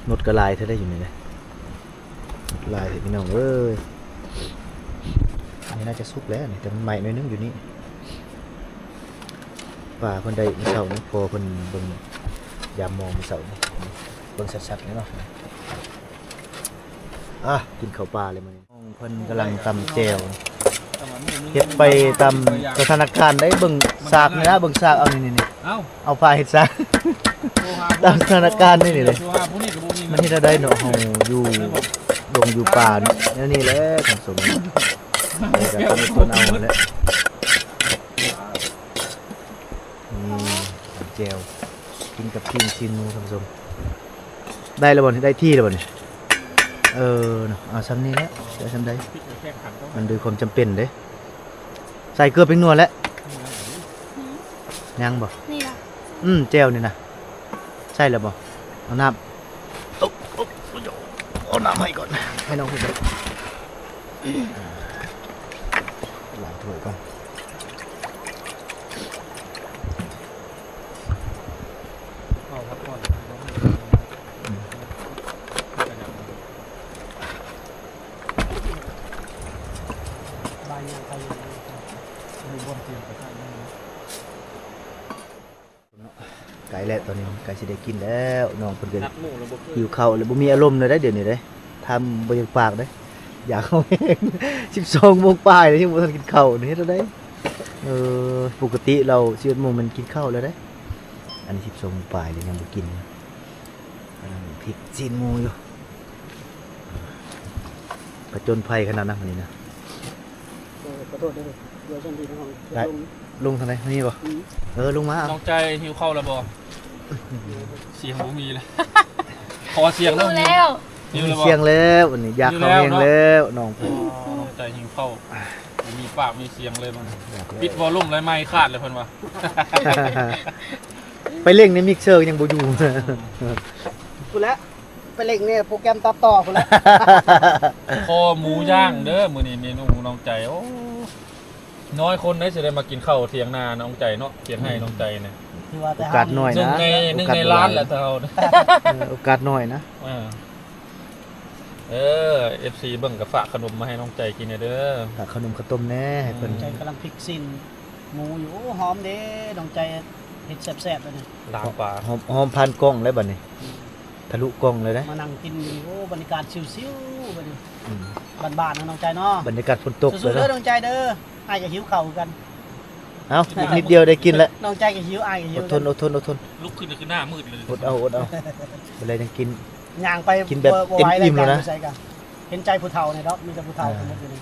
ໝົດກໍຫຼາຍເທື່ອໃດຢູ່ນີ້ນະ ຫຼາຍແທ້ພີ່ນ້ອງເອີຍ ອັນນີ້ໜ້າຈະສຸກແລ້ວນີ້ ແຕ່ມັນໄໝ້ໜ້ອຍໜຶ່ງຢູ່ນີ້ ປາເພິ່ນໄດ້ມື້ເຊົ້ານີ້ ພໍ່ເພິ່ນເບິ່ງຍາມໝໍມື້ເຊົ້ານີ້ ເບິ່ງຊັດໆເລີຍເນາະ ອ່ະ ກິນເຂົ້າປ່າເລີຍມື້ນີ້ ນ້ອງເພິ່ນກຳລັງຕຳແຈ່ວ ເຮັດໄປຕາມສະຖານະການໄດ໋ ເບິ່ງສາກນີ້ນະ ເບິ່ງສາກ ເອົານີ້ໆ ເອົາ ເອົາຜ້າເຮັດຊະ ຕາມສະຖານະການນີ້ນີ້ເດ້ ມັນເຮັດແນວໃດເນາະ ເຮົາຢູ່ດົງຢູ່ປ່າເນາະ ແນວນີ້ແຫຼະທ່ານຜູ້ຊົມ ແລ້ວກໍຕ້ອງທົນເອົາແຫຼະ ນີ້ແຈ່ວ ກິນກັບປີ້ງຊີ້ນໝູທ່ານຜູ້ຊົມ ໄດ້ແລ້ວບໍ່ນີ້ ໄດ້ທີ່ແລ້ວບໍ່ນີ້ ເອີ ເນາະ ເອົາຊ່ຳນີ້ແຫຼະ ໄດ້ຊ່ຳໃດ ມັນດ້ວຍຄວາມຈຳເປັນເດ້ ໃສ່ເກືອແປ້ງນົວແຫຼະ ຍັງບໍ່? ນີ້ລະ ອືມ ແຈ່ວນີ້ນະ ໃສ່ແລ້ວບໍ່? ເອົານ້ຳ ເອົາ ເອົາ ເອົານ້ຳໃຫ້ກ່ອນ ໃຫ້ນ້ອງເພິ່ນກ່ອນ ລ້າງຖ້ວຍກ່ອນ ເອົາພັກກ່ອນ ອືມ ບາຍຍາງໄປຢູ່ ບໍ່ບ່ອນຕຽມໄປທາງນັ້ນ ເນາະ ໃກ້ແລ້ວ ຕອນນີ້ໃກ້ຊິໄດ້ກິນແລ້ວ ນ້ອງເພິ່ນກໍຫິວເຂົ້າແລ້ວ ບໍ່ມີອາລົມເລີຍເດ້ ດຽວນີ້ເດ້ ຖາມບໍ່ຢາກປາກເດ້ ຢາກເຂົ້າແຮງ ສິບສອງໂມງປາຍແລ້ວ ຍັງບໍ່ທັນກິນເຂົ້າ ເຮັດແນວໃດ? ເອີ ປົກກະຕິລາວສິບເອັດໂມງແມ່ນກິນເຂົ້າແລ້ວເດ້ ອັນນີ້ສິບສອງໂມງປາຍແລ້ວ ຍັງບໍ່ກິນ ກຳລັງພິກຊີ້ນໝູຢູ່ ຜະຈົນໄພຂະໜາດນັ້ນ ມື້ນີ້ນະ. ເອີ ຂໍໂທດເດີ ເດີຊັ້ນທີ່ເຮົາລົງ ລົງທາງໃດ? ນີ້ບໍ່? ອືມ ເອີ ລົງມາ ນ້ອງໃຈຫິວເຂົ້າແລ້ວບໍ່? ສຽງບໍ່ມີແລ້ວ ຂໍສຽງແລ້ວ ຫິວແລ້ວ ຫິວແລ້ວບໍ່? ສຽງແລ້ວ ອັນນີ້ຢາກເຂົ້າແຮງແລ້ວ ນ້ອງ ອໍ ນ້ອງໃຈຫິວເຂົ້າ ບໍ່ມີປາກມີສຽງເລີຍ ມັນປິດວໍລຸ່ມແລ້ວ ໄມຄາດແລ້ວເພິ່ນວ່າ ໄປເລັ່ງໃນມິກເຊີຍັງບໍ່ຢູ່ ອືມ ພຸ້ນແຫຼະ ໄປເລັ່ງໃນໂປຣແກຣມຕັດຕໍ່ພຸ້ນແຫຼະ ຄໍໝູຍ່າງເດີ ມື້ນີ້ເມນູນ້ອງໃຈ ໂອ້ ນ້ອຍຄົນໃດຊິໄດ້ມາກິນເຂົ້າຖຽງນານ້ອງໃຈເນາະ ຖຽງໄຮ່ນ້ອງໃຈນີ້ ຖືວ່າແຕ່ເຮົາ ໂອກາດໜ້ອຍນະ ໜຶ່ງໃນ ໂອກາດ ໜຶ່ງໃນລ້ານແຫຼະ ແຕ່ເຮົາ ເອີ ໂອກາດໜ້ອຍນະ ເອີ ເອີ ເອັຟຊີ ເບິ່ງກໍຝາກຂະໜົມມາໃຫ້ນ້ອງໃຈກິນແດ່ເດີ ຝາກຂະໜົມເຂົ້າຕົ້ມແດ່ໃຫ້ເພິ່ນ ນ້ອງໃຈກຳລັງພິກຊີ້ນໝູຢູ່ ໂອ້ ຫອມເດ້ ນ້ອງໃຈເຮັດແຊບໆ ແລ້ວນີ້ ລາບປາ ຫອມ ຫອມຜ່ານກ້ອງແລ້ວບັດນີ້ ອືມ ທະລຸກ້ອງເລີຍເດ້ ມານັ່ງກິນຢູ່ນີ້ ໂອ້ ບັນຍາກາດຊິວໆ ບັດນີ້ ອືມ ບ້ານໆ ເນາະ ນ້ອງໃຈເນາະ ບັນຍາກາດຝົນຕົກ ສູ້ໆ ເດີ ເດີ ນ້ອງໃຈເດີ ອ້າຍກໍຫິວເຂົ້າຄືກັນ ເອົ້າ ອີກນິດດຽວໄດ້ກິນແລ້ວ ນ້ອງໃຈກໍຫິວ ອ້າຍກໍຫິວ ອົດທົນ ອົດທົນ ອົດທົນ ລຸກຂຶ້ນກໍຄືໜ້າມືດເລີຍ ອົດເອົາ ອົດເອົາ ບໍ່ໄດ້ຍັງກິນ ຍ່າງໄປກິນແບບເຕັມອີ່ມແລ້ວນະ ເຫັນໃຈຜູ້ເຖົ້ານີ້ດອກ ມີແຕ່ຜູ້ເຖົ້າ ອ່າ ທັງໝົດຢູ່ນີ້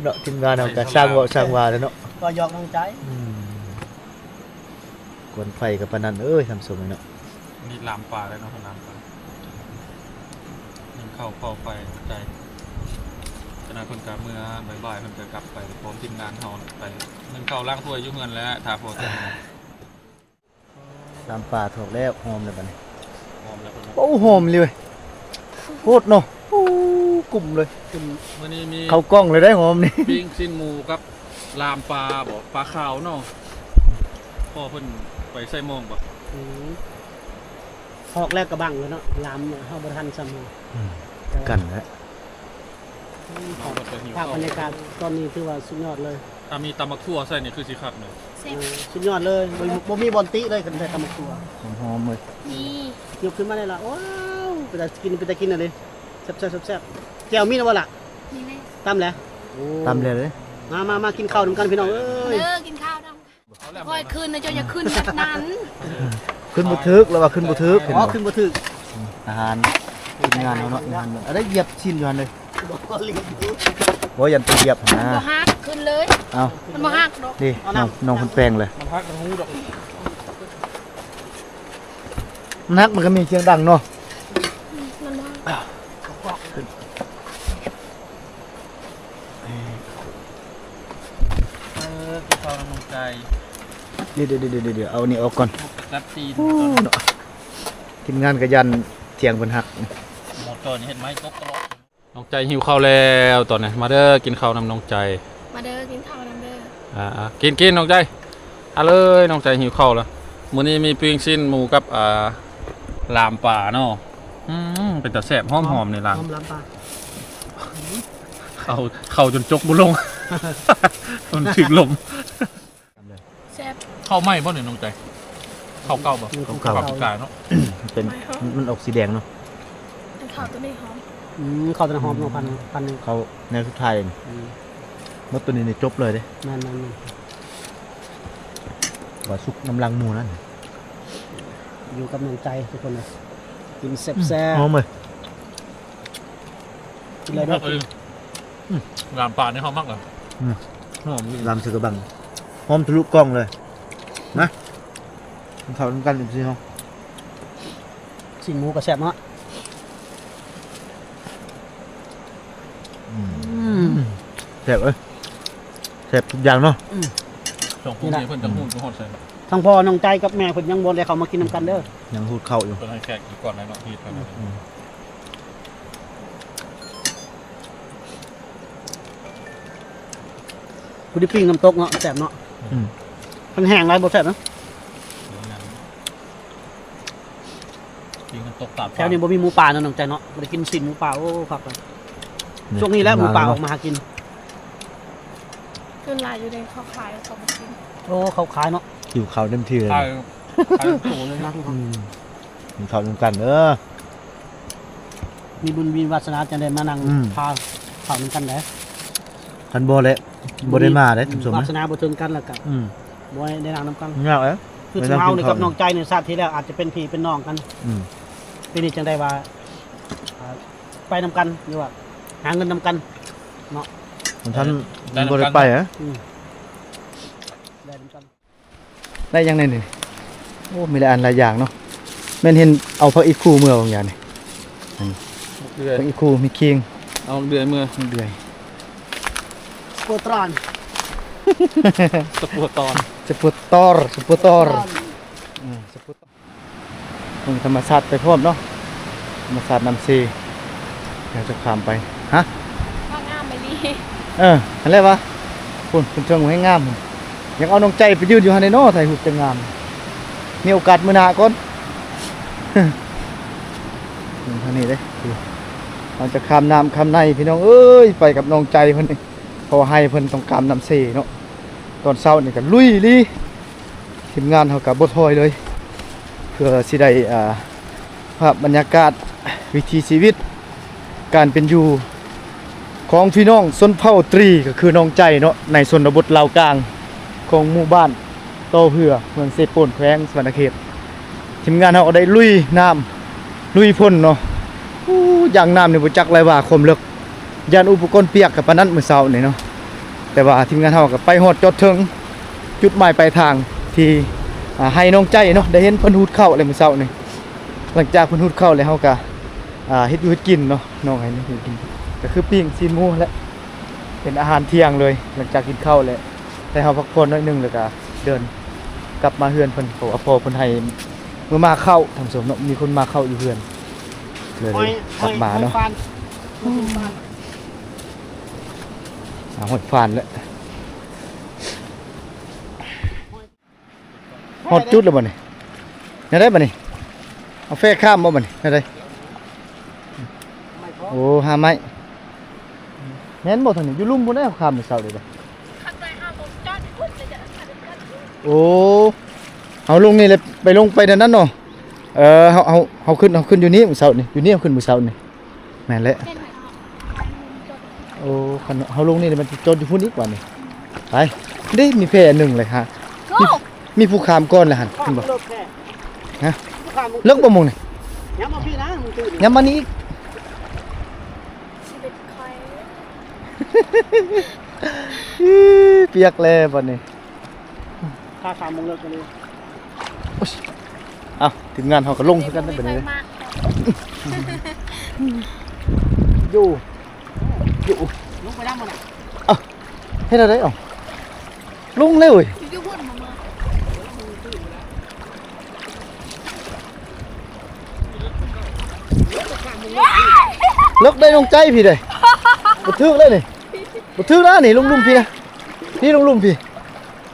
ເນາະ ທີມງານເຮົາກໍຊ່າງເວົ້າຊ່າງວ່າແຫຼະເນາະ ກໍຢອກນ້ອງໃຈ ອືມ ກວນໄຟກໍປານນັ້ນເອີຍ ທ່ານຜູ້ຊົມເອີຍເນາະ ນີ້ລາມປາແລ້ວເນາະ ລາມປາ ໜຶ້ງເຂົ້າເປົ່າໄຟໃຈ ຂະນະເພິ່ນກໍເມືອບ່າຍໆ ເພິ່ນກໍກັບໄປພ້ອມທີມງານເຮົາ ໄປໜຶ້ງເຂົ້າລ້າງຖ້ວຍຢູ່ເຮືອນແຫຼະ ຖ້າພໍແຕ່ງ ລາມປາຖອກແລ້ວ ຫອມແລ້ວບັດນີ້ ຫອມແລ້ວເພິ່ນວ່າ ໂອ້ ຫອມເລີຍ ໂພດເນາະ ໂອ້ ກຸ້ມເລີຍ ມື້ນີ້ມີ ເຂົ້າກ້ອງເລີຍໄດ໋ ຫອມນີ້ ປີ້ງຊີ້ນໝູກັບລາມປາບໍ ປາຂາວເນາະ ພໍ່ເພິ່ນໄປໃສ່ມອງບໍ ອືມ ຖອກແລ້ວກະບັງແລ້ວເນາະ ລາມເຮົາບໍ່ທັນຊ້ຳເນາະ ອືມ ກັນແຫຼະ ອືມ ພາບບັນຍາກາດຕອນນີ້ຖືວ່າສຸດຍອດເລີຍ ຖ້າມີຕຳບັກຖົ່ວໃສ່ນີ້ຄືຊິຄັກເນາະ ແຊບ ເອີ ສຸດຍອດເລີຍ ບໍ່ມີ ບໍ່ມີບ່ອນຕິເລີຍ ຄັນໃສ່ຕຳບັກຖົ່ວ ຫອມໆ ເລີຍ ນີ້ ຍົກຂຶ້ນມາໄດ້ລະ ວ້າວ ເປັນຕາກິນ ເປັນຕາກິນນະເດ້ ແຊບໆ ແຈ່ວມີແລ້ວບໍ່ລະ? ມີແລ້ວ ຕຳແລ້ວ ໂອ້ ຕຳແລ້ວເດ້ ມາ ມາ ມາກິນເຂົ້ານຳກັນພີ່ນ້ອງເອີຍ ເດີ ກິນເຂົ້ານຳ ຄ່ອຍຂຶ້ນນະ ເຈົ້າຢ່າຂຶ້ນແບບນັ້ນ ຂຶ້ນບໍ່ຖືກ ລະວ່າຂຶ້ນບໍ່ຖືກ ອໍ ຂຶ້ນບໍ່ຖືກ ອືມ ອາຫານທີມງານເຮົາເນາະ ອາຫານ ອັນໃດຢຽບຊີ້ນຢູ່ຫັ້ນເລີຍ ບໍ່ຢາກໄປຢຽບຫັ້ນນະ ມັນບໍ່ຫັກ ຂຶ້ນເລີຍ ເອົ້າ ມັນບໍ່ຫັກດອກ ນີ້ ນ້ອງ ນ້ອງເພິ່ນແປງເລີຍ ມັນຫັກ ມັນຮູ້ດອກ ມັນຫັກ ມັນກໍມີສຽງດັງເນາະ ອືມ ມັນບໍ່ຫັກ ເອີ ກິນເຂົ້ານຳນ້ອງໃຈ ດຽວໆໆໆ ເອົາອັນນີ້ອອກກ່ອນ ຈັບຕີນ ໂອ້ ເນາະ ທີມງານກະຢ້ານຖຽງເພິ່ນຫັກ ໝໍ້ຈ້ອຍນີ້ເຮັດໄມ້ຕົກຕະຫຼອດ ນ້ອງໃຈຫິວເຂົ້າແລ້ວຕອນນີ້ ມາເດີ ກິນເຂົ້ານຳນ້ອງໃຈ ມາເດີ ກິນເຂົ້ານຳເດີ ອ່າໆ ກິນໆ ນ້ອງໃຈ ອາເລີຍ ນ້ອງໃຈຫິວເຂົ້າແລ້ວ ມື້ນີ້ມີປີ້ງຊີ້ນໝູກັບ ອ່າ ລາມປາເນາະ ອືມ ເປັນຕາແຊບ ຫອມໆ ນີ້ລາມ ຫອມລາມປາ ເຂົ້າ ເຂົ້າຈົນຈົກບໍ່ລົງ ມັນຖືກລົມ ແຊບ ເຂົ້າໃໝ່ບໍ່ນີ້ນ້ອງໃຈ ເຂົ້າເກົ່າບໍ່? ເຂົ້າເກົ່າ ເຂົ້າປີກາຍເນາະ ເປັນ ມັນອອກສີແດງເນາະ ເຂົ້າໂຕນີ້ຫອມ ອືມ ເຂົ້າໂຕນັ້ນຫອມເນາະ ພັນ ພັນໜຶ່ງ ເຂົ້າແນວສຸດທ້າຍ ອືມ ໝົດໂຕນີ້ນີ້ຈົບເລີຍເດ້ ແມ່ນໆໆ ວ່າສຸກນຳຫຼັງໝູນັ້ນ ຢູ່ກັບນ້ອງໃຈທຸກຄົນເລີຍ ກິນແຊບໆ ອືມ ຫອມເລີຍ ກິນເລີຍເດີ ອືມ ລາມປານີ້ຫອມມາກເລີຍ ອືມ ຫອມ ລາມໃສ່ກະບັງ ຫອມທະລຸກ້ອງເລີຍ ມາ ກິນເຂົ້ານຳກັນ ເອັຟຊີ ເຮົາ ຊີ້ນໝູກໍແຊບເນາະ ອືມ ແຊບເອີຍ ແຊບທຸກຢ່າງເນາະ ອືມ ສອງຜູ້ນີ້ເພິ່ນຈັກຮູ້ຮອດໃສເນາະ. ທັງພໍ່ນ້ອງໃຈກັບແມ່ເພິ່ນຍັງບໍ່ໄດ້ເຂົ້າມາກິນນຳກັນເດີ. ຍັງຮູດເຂົ້າຢູ່. ເພິ່ນໃຫ້ແຂກກິນກ່ອນແຫຼະເນາະ ຮີດກ່ອນ. ອືມ ຜູ້ທີ່ປີ້ງນ້ຳຕົກເນາະ ແຊບເນາະ. ອືມ ຄັນແຫ້ງຫຼາຍບໍ່ແຊບເນາະ. ກິນນ້ຳຕົກຕາດ ແຖວນີ້ບໍ່ມີໝູປ່າເນາະ ນ້ອງໃຈເນາະ. ບໍ່ໄດ້ກິນຊີ້ນໝູປ່າ. ໂອ້ ຄັກເລີຍ. ຊ່ວງນີ້ແຫຼະໝູປ່າອອກມາຫາກິນ. ສ່ວນຫຼາຍຢູ່ໃນເຂົາຂາຍ ເຂົາບໍ່ກິນ. ໂອ້ ເຂົາຂາຍເນາະ. ຫິວເຂົ້າເຕັມທີ່ເລີຍ. ຂາຍ ຂາຍໂຕເລີຍນະ. ອືມ ກິນເຂົ້ານຳກັນເດີ. ມີບຸນມີວາສະໜາຈັ່ງໄດ້ມານັ່ງ ອືມ ພາເຂົ້ານຳກັນໄດ໋. ຄັນບໍ່ແຫຼະ ບໍ່ໄດ້ມາໄດ໋ ອືມ ທ່ານຜູ້ຊົມ. ວາສະໜາບໍ່ເຖິງກັນແລ້ວກະ ອືມ ບໍ່ໄດ້ນັ່ງນຳກັນ. ຍາກເດ້. ຄືຊຸມເຮົານີ້ກັບນ້ອງໃຈນີ້ ຊາດທີ່ແລ້ວອາດຈະເປັນພີ່ເປັນນ້ອງກັນ. ອືມ ປີນີ້ຈັ່ງໄດ້ວ່າ ອ່າ ໄປນຳກັນ ຫຼືວ່າຫາເງິນນຳກັນເນາະ. ມັນທັນ ໄດ້ນຳກັນ ບໍ່ໄດ້ໄປ. ອືມ ໄດ້ນຳກັນ. ໄດ້ຫຍັງແດ່ນີ້? ໂອ້ ມີຫຼາຍອັນຫຼາຍຢ່າງເນາະ. ແມ່ນເຫັນເອົາຜັກອີ່ຄູເມືອບາງຢ່າງນີ້. ອັນນີ້ ໝາກເດືອຍ ຜັກອີ່ຄູ ມີຄີງ. ເອົາໝາກເດືອຍເມືອ. ໝາກເດືອຍ ສະໂປຕອນ ສະໂປຕອນ ສະໂປຕອນ ສະໂປຕອນ. ອືມ ສະໂປຕອນ. ເບິ່ງທຳມະຊາດໄປພ້ອມເນາະ ທຳມະຊາດນ້ຳເຊ. ດຽວຈະຂ້າມໄປ. ຮະ? ວ່າງາມອີ່ຫຼີ. ເອີ ຫັ້ນແຫຼະວະ. ພຸ້ນ ເທິງໆ ແຮງງາມ. ຢາກເອົານ້ອງໃຈໄປຢືນຢູ່ຫັ້ນເນາະ ຖ່າຍຮູບຈັ່ງງາມ. ມີໂອກາດມື້ໜ້າກ່ອນ. ເບິ່ງທາງນີ້ເດ້. ເຮົາຈະຂ້າມນ້ຳຂ້າມໃນ ພີ່ນ້ອງເອີຍ ໄປກັບນ້ອງໃຈເພິ່ນນີ້ ເພາະວ່າໃຫ້ເພິ່ນຕ້ອງກາມນ້ຳເຊເນາະ. ຕອນເຊົ້ານີ້ກໍລຸຍອີ່ຫຼີ. ທີມງານເຮົາກໍບໍ່ຖອຍເລີຍ ເພື່ອຊິໄດ້ ອ່າ ພາບບັນຍາກາດວິຖີຊີວິດ ການເປັນຢູ່ຂອງພີ່ນ້ອງຊົນເຜົ່າຕຣີ ກໍຄືນ້ອງໃຈເນາະ ໃນຊົນນະບົດລາວກາງ ຂອງໝູ່ບ້ານຕໍ່ເຮືອ ເມືອງເຊໂປນ ແຂວງສະຫວັນນະເຂດ. ທີມງານເຮົາກໍໄດ້ລຸຍນ້ຳ ລຸຍຝົນເນາະ. ໂອ້ ຢ່າງນ້ຳນີ້ບໍ່ຈັກເລີຍວ່າຄວາມເລິກ. ຢ້ານອຸປະກອນປຽກກັບປານນັ້ນມື້ເຊົ້ານີ້ເນາະ. ແຕ່ວ່າທີມງານເຮົາກໍໄປຮອດຈອດເຖິງຈຸດໝາຍປາຍທາງທີ່ ອ່າ ໃຫ້ນ້ອງໃຈເນາະ ໄດ້ເຫັນເພິ່ນຮູດເຂົ້າແລ້ວມື້ເຊົ້ານີ້. ຫຼັງຈາກເພິ່ນຮູດເຂົ້າແລ້ວ ເຮົາກໍ ອ່າ ເຮັດຢູ່ເຮັດກິນເນາະ ນ້ອງໃຫ້ເຮັດຢູ່ເຮັດກິນ ກໍຄືປີ້ງຊີ້ນໝູແຫຼະ ເປັນອາຫານທ່ຽງເລີຍ. ຫຼັງຈາກກິນເຂົ້າແລ້ວ ໃຫ້ເຮົາພັກຜ່ອນໜ້ອຍໜຶ່ງ ແລ້ວກໍເດີນກັບມາເຮືອນເພິ່ນ ເພາະວ່າພໍ່ເພິ່ນໃຫ້ມື້ມາເຂົ້າ ທ່ານຜູ້ຊົມເນາະ ມີຄົນມາເຂົ້າຢູ່ເຮືອນ ເລີຍ ຫອຍ ຕັກມາເນາະ. ຫອຍຟານ ອ່າ ຫອຍຟານແຫຼະ. ຮອດຈຸດແລ້ວບັດນີ້ ແນວໃດບັດນີ້? ເອົາແຟຂ້າມບໍ່ບັດນີ້ ແນວໃດ? ໂອ້ ຫາໄມ້. ແມ່ນບໍ່ທາງນີ້? ຢູ່ລຸ່ມພຸ້ນແຫຼະ ຂ້າມມື້ເຊົ້າເດ້. ໂອ້ ເຮົາລົງນີ້ແຫຼະ ໄປລົງໄປນັ້ນເນາະ. ເອີ ເຮົາ ເຮົາ ເຮົາຂຶ້ນ ເຮົາຂຶ້ນຢູ່ນີ້ມື້ເຊົ້ານີ້ ຢູ່ນີ້ເຮົາຂຶ້ນມື້ເຊົ້ານີ້. ແມ່ນແຫຼະ. ໂອ້ ຄັນເຮົາລົງນີ້ມັນຈະຈອດຢູ່ພຸ້ນອີກວ່ານີ້. ໄປ ເດ້ ມີແພອັນໜຶ່ງເລີຍຮະ. ມີ ມີຜູ້ຂ້າມກ່ອນແລ້ວຫັ້ນ ເຫັນບໍ່? ຮະ? ເລິກບໍ່ໂມງນີ້? ຍັບມາພີ້ນະ ຍັບມານີ້ອີກ. ຊີວິດຂ້ອຍ ອີ ປຽກແລ້ວບັດນີ້. ຖ້າສາມໂມງເລີກກໍເລີຍ. ໂອ້ຍ ເອົ້າ ທີມງານເຮົາກໍລົງຄືກັນເດ້ບັດນີ້ເດ້. ໂຢ ໂຢ ລົງໄປນຳມັນນະ. ເອົ້າ ເຮັດແນວໃດ? ເອົ້າ ລົງເລີຍເວີຍ. ເລິກໄດ໋ນ້ອງໃຈພີ້ເດ້. ບໍ່ຖືກເລີຍນີ້. ບໍ່ຖືກແລ້ວນີ້ ລົງລຸ່ມພີ້ນະ ພີ້ລົງລຸ່ມພີ້.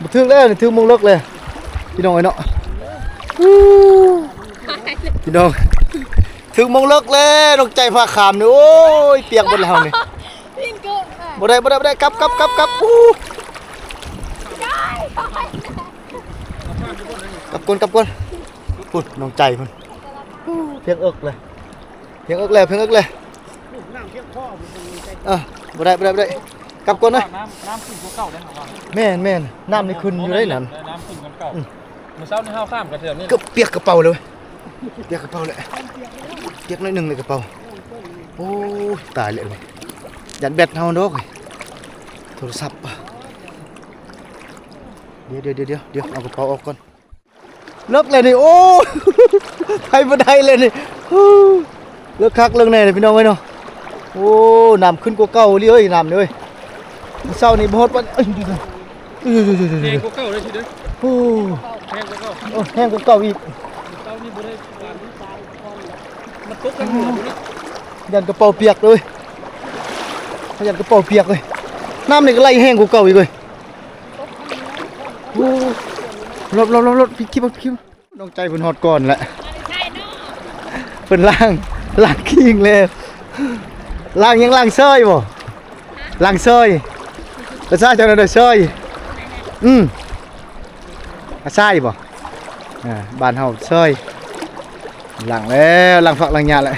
ບໍ່ຖືກແລ້ວນີ້ ຖືກໝ່ອງເລິກແລ້ວ ພີ່ນ້ອງເອີຍເນາະ. ພີ່ນ້ອງ ຖືກໝ່ອງເລິກແລ້ວ ນ້ອງໃຈພາຂ້າມນີ້. ໂອ້ຍ ປຽກເບິດແລ້ວເຮົານີ້. ບໍ່ໄດ້ ບໍ່ໄດ້ ບໍ່ໄດ້ ກັບ ກັບ ກັບ ກັບ. ອູ້ ກັບກ່ອນ ກັບກ່ອນ. ພຸ້ນ ນ້ອງໃຈພຸ້ນ ປຽກເອິກແລ້ວ. ພຽງເອິກແລ້ວ ພຽງເອິກແລ້ວ. ນ້ຳພຽງພໍ. ເອີ ບໍ່ໄດ້ ບໍ່ໄດ້ ບໍ່ໄດ້ ກັບກ່ອນເດີ. ນ້ຳ ນ້ຳຂຶ້ນກວ່າເກົ່າເດ້. ແມ່ນ ແມ່ນ ນ້ຳນີ້ຂຶ້ນຢູ່ໄດ໋ນັ້ນ. ນ້ຳຂຶ້ນກວ່າເກົ່າ. ອືມ ມື້ເຊົ້ານີ້ເຮົາຂ້າມກັນແຖວນີ້ ເກືອບປຽກກະເປົາເລີຍເວີຍ. ປຽກກະເປົາແຫຼະ ປຽກໜ້ອຍໜຶ່ງໃນກະເປົາ. ໂອ້ຍ ຕາຍແລ້ວເວີຍ. ຢ້ານແບັດເຮົາດອກເວີຍ ໂທລະສັບ. ດຽວ ດຽວ ດຽວ ດຽວ ເອົາກະເປົາອອກກ່ອນ. ເລິກແລ້ວນີ້ ໂອ້ ໄປບໍ່ໄດ້ແລ້ວນີ້. ເລິກຄັກເລິກແນ່ພີ່ນ້ອງເອີຍເນາະ. ໂອ້ ນ້ຳຂຶ້ນກວ່າເກົ່າອີ່ຫຼີເອີຍ ນ້ຳນີ້ເອີຍ. ມື້ເຊົ້ານີ້ບໍ່ຮອດປານ ເອີຍ ເອີ ແຮງກວ່າເກົ່າເລີຍຊິເດີ. ໂອ້ ແຮງກວ່າເກົ່າ ໂອ້ ແຮງກວ່າເກົ່າອີກ. ເກົ່ານີ້ບໍ່ໄດ້ ມັນຕົກທາງເໜືອພຸ້ນນະ. ຢ້ານກະເປົາປຽກເລີຍ ຢ້ານກະເປົາປຽກເລີຍ. ນ້ຳນີ້ກະໄຫຼແຮງກວ່າເກົ່າອີກເລີຍ. ໂອ້ ລົດ ລົດ ລົດ ລອດ ພີ່ ຂີ່ລົດ ຂີ່. ນ້ອງໃຈເພິ່ນຮອດກ່ອນແຫຼະ. ເພິ່ນລ້າງ ລ້າງຄີງແລ້ວ. ລ້າງຫຍັງ? ລ້າງຊອຍບໍ່? ລ້າງຊອຍ. ພາສາເຈົ້ານັ້ນຊອຍ. ອືມ ອາຊາຍບໍ່? ອ່າ ບ້ານເຮົາຊອຍ. ລ້າງແລ້ວ ລ້າງຜັກລ້າງຫຍ້າແຫຼະ.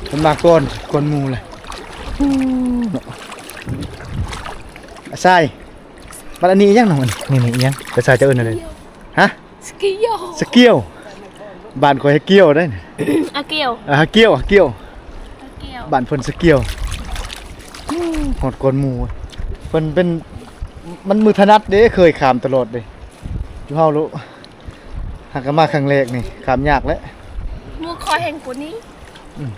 ເພິ່ນມາກ່ອນ ກ່ອນໝູ່ແຫຼະ. ອາຊາຍ. ບັດອັນນີ້ອີຫຍັງນ້ອງ? ນີ້ ນີ້ອີຫຍັງ? ພາສາເຈົ້າເອີ້ນແນວໃດ? ຮະ? ສະກີວ ສະກີວ. ບ້ານຂ້ອຍຮະກີວເດ້. ອາກີວ ອາ ຮະກີວ ຮະກີວ. ອາກີວ ບ້ານເພິ່ນສະກີວ. ຮອດກ່ອນໝູ່. ເພິ່ນເປັນ ມັນມືຖະໜັດເດ້ ເຄີຍຂ້າມຕະຫຼອດເດ້. ຢູ່ເຮົາໂລະ ຫາກະມາຄັ້ງແລກນີ້ ຂ້າມຍາກແຫຼະ. ໝູ່ຂ້ອຍແຮງກວ່ານີ້. ອືມ.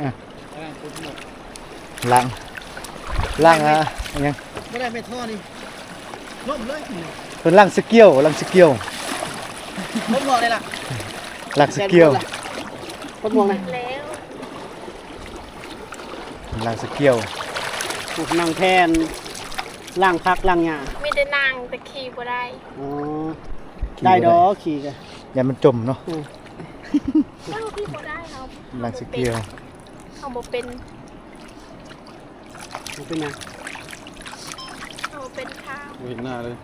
ອາ ລ້າງ ລ້າງ ອາ ອີຫຍັງ? ບໍ່ໄດ້ແມ່ນທໍ່ນີ້ ລົ້ມເລີຍ. ເພິ່ນລ້າງສະກີວ ລ້າງສະກີວ. ຄົນງອກໄດ້ລະ ລ້າງສະກີວ. ຄົນງອກນະ ລ້າງສະກີວ. ຜູ້ນັ່ງແທ່ນ ລ້າງຜັກລ້າງຫຍ້າ. ມີແຕ່ນັ່ງ ແຕ່ຂີ່ບໍ່ໄດ້. ອໍ ຂີ່ບໍ່ໄດ້ ໄດ້ດອກ ຂີ່ກະ ຢ້ານມັນຈົມເນາະ. ເອີ ເຮົາຂີ່ບໍ່ໄດ້ ເຮົາ ລ້າງສະກີວ ເຮົາບໍ່ເປັນ ບໍ່ເປັນຫຍັງ ເຮົາບໍ່ເປັນຂາວ ບໍ່ເຫັນໜ້າເລີຍ.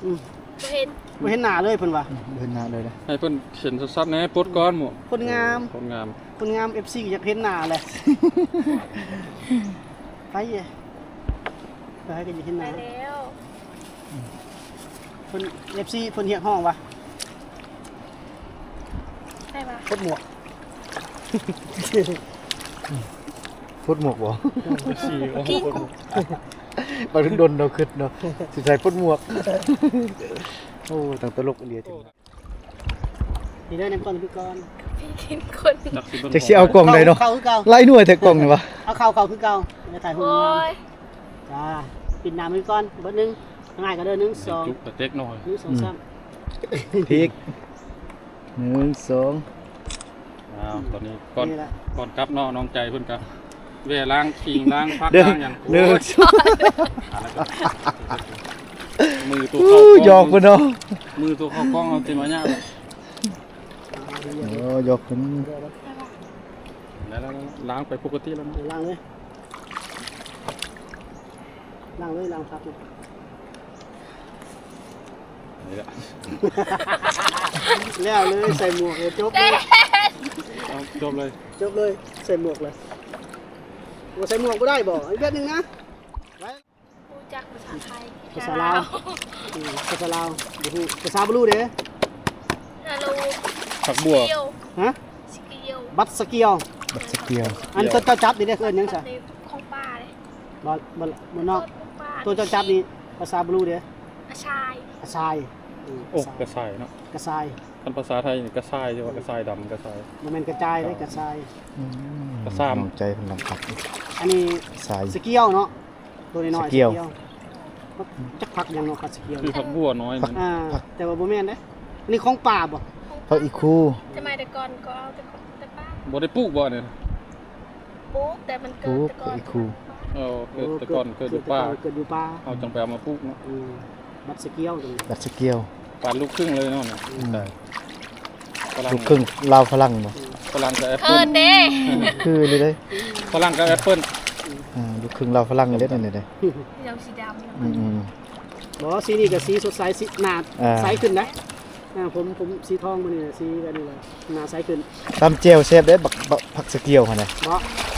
ອືມ ບໍ່ເຫັນ ບໍ່ເຫັນໜ້າເລີຍເພິ່ນວ່າ. ອືມ ບໍ່ເຫັນໜ້າເລີຍນະ. ໃຫ້ເພິ່ນເຫັນຊັດໆແດ່ ປົດກ່ອນໝູ່. ຄົນງາມ ຄົນງາມ ຄົນງາມ ເອັບຊີກະຢາກເຫັນໜ້າແຫຼະ. ໄປ ໃຜກະຢາກເຫັນໜ້າ. ໄປແລ້ວ. ເພິ່ນ ເອັບຊີເພິ່ນຮຽກຮ້ອງວ່າ ໃຜວ່າ ປົດໝວກ ປົດໝວກບໍ່? ເອັບຊີ ໂອ້ໂຫ ປະດົນເນາະ ຄິດເນາະ ຊິໃສ່ປົດໝວກ. ໂອ້ ຕັ້ງຕະຫຼົກອີ່ຫຼີ. ນີ້ເດີ ນຳກ່ອນຄືກ່ອນ ພີ່ກິນຄົນ ຈັກຊິເອົາກ່ອງໃດເນາະ. ເຂົ້າຄືເກົ່າ ຫຼາຍໜ່ວຍແທ້ກ່ອງນີ້ຫວາ. ເອົາເຂົ້າ ເຂົ້າຄືເກົ່າ ໄປຖ່າຍຮູບ. ໂອ້ຍ ຈ້າ ປິດນ້ຳຄືກ່ອນ ເບີດໜຶ່ງ ງ່າຍກວ່າເດີ ໜຶ່ງ ສອງ ຈຸກກະເຕັກໜ້ອຍ ໜຶ່ງ ສອງ ອືມ ສາມ ພິກ ໜຶ່ງ ສອງ. ອ້າວ ຕອນນີ້ກ່ອນ ນີ້ລະ ກ່ອນກັບເນາະ ນ້ອງໃຈເພິ່ນກະແວ່ລ້າງຄີງ ລ້າງຜັກ ລ້າງຫຍັງ. ໂອ້ຍ ມືໂຕເຂົ້າກ້ອງ ຫຍອກເພິ່ນເນາະ ມືໂຕເຂົ້າກ້ອງເອົາເຕັມອາຍະ. ໂອ້ ຫຍອກເພິ່ນ ໄດ້ແລ້ວ ລ້າງໄປປົກກະຕິແລ້ວ ລ້າງເລີຍ. ລ້າງເລີຍ ລ້າງຜັກນີ້ ນີ້ລະ ແລ້ວເລີຍ ໃສ່ໝວກເລີຍ ຈົບເລີຍ. ເອົາ ຈົບເລີຍ ຈົບເລີຍ ໃສ່ໝວກເລີຍ. ບໍ່ໃສ່ໝວກບໍ່ໄດ້ບໍ່? ອີກແບບໜຶ່ງນະ. ຮູ້ຈັກພາສາໄທ ພາສາລາວ ພາສາລາວ ອືມ ພາສາລາວບໍ່ຮູ້ ພາສາບລູເດ້. ຮາໂລ ຜັກບົວ ສະກີວ ຮະ? ສະກີວ ບັດສະກຽວ ບັດສະກຽວ. ອັນໂຕເຈົ້າຈັບນີ້ເດ້ ເອີ້ນຫຍັງຊະ? ຂອງປ່າເດ້. ບໍ່ ບໍ່ ບໍ່ນອກ ຂອງປ່າ ໂຕເຈົ້າຈັບນີ້ພາສາບລູເດ້. ອາຊາຍ ອາຊາຍ ອືມ ໂອ້ ກະຊາຍເນາະ ກະຊາຍ. ຄັນພາສາໄທນີ້ກະຊາຍ ຫຼືວ່າກະຊາຍດຳ ກະຊາຍ ບໍ່ແມ່ນກະຈາຍເດ້ ກະຊາຍ. ອືມ ກະຊາຍ ນ້ອງໃຈເພິ່ນນຳຜັກ. ອັນນີ້ ຊາຍ ສະກຽວເນາະ ໂຕນ້ອຍໆ ສະກຽວ ສະກຽວ. ຈັກຜັກຫຍັງເນາະ ຜັກສະກຽວ ຄືຜັກບົວນ້ອຍ. ອ່າ ແຕ່ວ່າບໍ່ແມ່ນເດ້. ອັນນີ້ຂອງປ່າບໍ່? ຜັກອີຄູ ສະໄໝແຕ່ກ່ອນກະເອົາແຕ່ຂອງ ແຕ່ປ່າ. ບໍ່ໄດ້ປູກບໍ່ອັນນີ້? ປູກ ແຕ່ມັນເກີດ ປູກແຕ່ກ່ອນ ອີຄູ. ເອີ ເກີດແຕ່ກ່ອນ ເກີດຢູ່ປ່າ ເກີດຢູ່ປ່າ ເຮົາຈັ່ງໄປເອົາມາປູກເນາະ. ອືມ ບັດສະກຽວ ບັດສະກຽວ ປານລູກຄຶ່ງເລີຍເນາະ. ອືມ ລູກຄຶ່ງລາວຝຣັ່ງບໍ່? ຝຣັ່ງກັບແອັບເປິ້ນ ເຂີນເດ້ ຄືຢູ່ເດ້ ຝຣັ່ງກັບແອັບເປິ້ນ. ອ່າ ລູກຄຶ່ງລາວຝຣັ່ງເດ້ ນີ້ເດ້ ເຈົ້າສີດຳ. ອືມໆ ບໍ່ ສີນີ້ກະສີສົດໃສ ສີໜ້າ ອ່າ ໃສຂຶ້ນນະ. ອ່າ ຜົມ ຜົມສີທອງມື້ນີ້ ສີແບບນີ້ລະ ໜ້າໃສຂຶ້ນ. ຕຳແຈ່ວແຊບເດ້ ບັກ ບັກ ຜັກສະກຽວຫັ້ນນະ. ບໍ່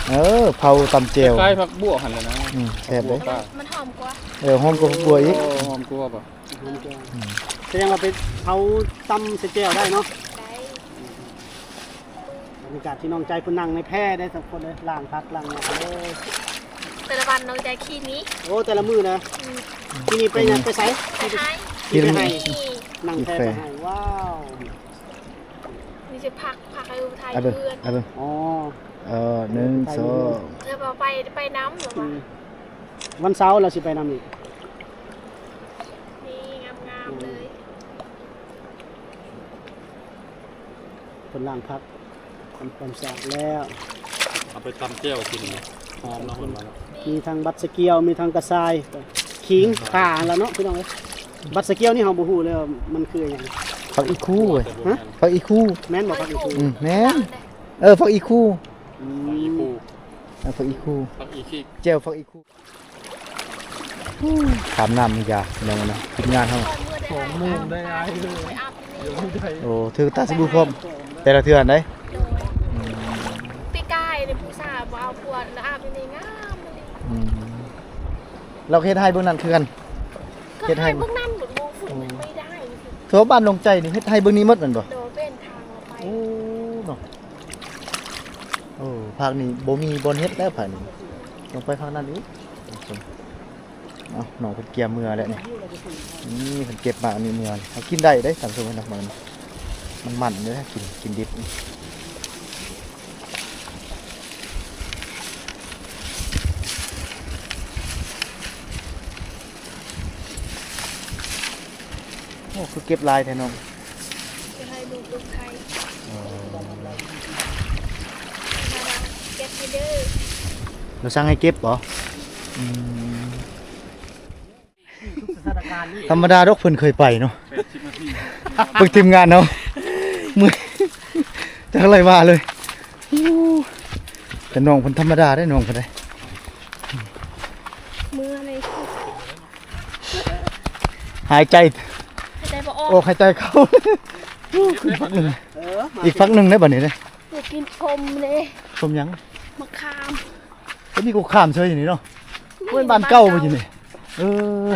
ເອີ ເຜົາຕຳແຈ່ວ ຄ້າຍໆ ຜັກບົວຫັ້ນແຫຼະນະ. ອືມ ແຊບເດ້ ມັນຫອມກວ່າ. ເອີ ຫອມກວ່າຜັກບົວອີກ. ໂອ້ ຫອມກວ່າບໍ່? ຫອມກວ່າ. ອືມ ສະແດງວ່າໄປເຜົາຕຳໃສ່ແຈ່ວໄດ້ເນາະ. ໄດ້. ບັນຍາກາດທີ່ນ້ອງໃຈເພິ່ນນັ່ງໃນແພເດ້ ສອງຄົນເລີຍ ລ້າງຜັກລ້າງຫຍັງເລີຍ. ແຕ່ລະວັນນ້ອງໃຈຂີ່ໜີ. ໂອ້ ແຕ່ລະມື້ນະ. ອືມ ຂີ່ໜີໄປໃສ? ໄປໄຮ່ ຂີ່ໄປໄຮ່ ນັ່ງແພໄປໄຮ່. ວ້າວ ມີແຕ່ຜັກ ຜັກໃຫ້ໄທເພື່ອນ. ອໍ ເອີ ໜຶ່ງ ສອງ ແຕ່ວ່າໄປ ໄປນຳ ຫຼືວ່າ ອືມ. ວັນເສົາລາວຊິໄປນຳອີກ. ນີ້ງາມໆເລີຍ. ເພິ່ນລ້າງຜັກ ທຳຄວາມສະອາດແລ້ວ ເອົາໄປຕຳແຈ່ວກິນ ຫອມເນາະ ເພິ່ນວ່າເນາະ. ມີທັງບັກສະກ່ຽວ ມີທັງກະຊາຍ ຂີງ ປາຫັ້ນລະເນາະ ພີ່ນ້ອງເອີຍ. ບັກສະກ່ຽວນີ້ເຮົາບໍ່ຮູ້ເລີຍວ່າມັນຄືຫຍັງ. ຜັກອີ່ຄູເວີຍ. ຮະ? ຜັກອີ່ຄູ. ແມ່ນບໍ່ ຜັກອີ່ຄູ? ອືມ ແມ່ນ. ເອີ ຜັກອີ່ຄູ. ອືມ ຜັກອີ່ຄູ. ເອີ ຜັກອີ່ຄູ ຜັກອີ່ຄີ. ແຈ່ວຜັກອີ່ຄູ. ຂ້າມນ້ຳນີ້ກະ ພີ່ນ້ອງເອີຍ ທີມງານເຮົາ ສອງໂມງໄດ້ອ້າຍເອີຍ. ໂອ້ ຖືກຕາສະບູພ້ອມ ແຕ່ລະເທື່ອຫັ້ນໃດ. ໂດຍ ອືມ ປີກາຍນີ້ຜູ້ສາວບໍ່ເອົາຜົວ ລະອາບຢູ່ນີ້ງາມອີ່ຫຼີ. ອືມ ລາວເຮັດໄຮ່ເບື້ອງນັ້ນຄືກັນ. ເຮັດໄຮ່ເບື້ອງນັ້ນ ໂອ້ ທົ່ວບ້ານໜອງໃຈນີ້ເຮັດໄຮ່ເບື້ອງນີ້ໝົດແມ່ນບໍ່? ໂດຍ ເປັນທາງເຂົ້າໄປ. ໂອ້ ເນາະ. ໂອ້ ພາກນີ້ບໍ່ມີບ່ອນເຮັດແລ້ວ ພາກນີ້ ຕ້ອງໄປພາກນັ້ນອີກ. ເອົາ ນ້ອງເພິ່ນກຽມເມືອແລ້ວນີ້. ນີ້ເພິ່ນເກັບມາອັນນີ້ເມືອ ເຮົາກິນໄດ້ເດ້ທ່ານຜູ້ຊົມເນາະ. ມັນ ມັນເດ້ ກິນ ກິນດິບ. ໂອ້ ຄືເກັບຫຼາຍແທ້ນ້ອງ? ເກັບໃຫ້ລູກລູກໄຂ່. ອໍ ເກັບໃຫ້ເດີ. ລາວສັ່ງໃຫ້ເກັບບໍ? ອືມ ທຳມະດາດອກເພິ່ນເຄີຍໄປເນາະ. ແປດສິບນາທີ ເບິ່ງທີມງານເຮົາ ເມື່ອຍ ຈັກໄລ່ວ່າເລີຍ. ໂອ້ ແຕ່ນ້ອງເພິ່ນທຳມະດາເດ້ ນ້ອງເພິ່ນເດ້. ເມື່ອຍ ຫາຍໃຈ ຫາຍໃຈບໍ່ອອກ ອອກຫາຍໃຈເຂົ້າ. ຂຶ້ນຝັ່ງໜຶ່ງ ເອີ ມາ ອີກຝັ່ງໜຶ່ງເດ້ບັດນີ້ເດ້. ຢາກກິນສົ້ມເດ້. ສົ້ມຫຍັງ? ໝາກຂາມ. ເອີ ມີກົກຂາມເຊີຍຢູ່ນີ້ເນາະ. ແມ່ນ ເປັນບ້ານເກົ່າບໍ່ຢູ່ນີ້? ເອີ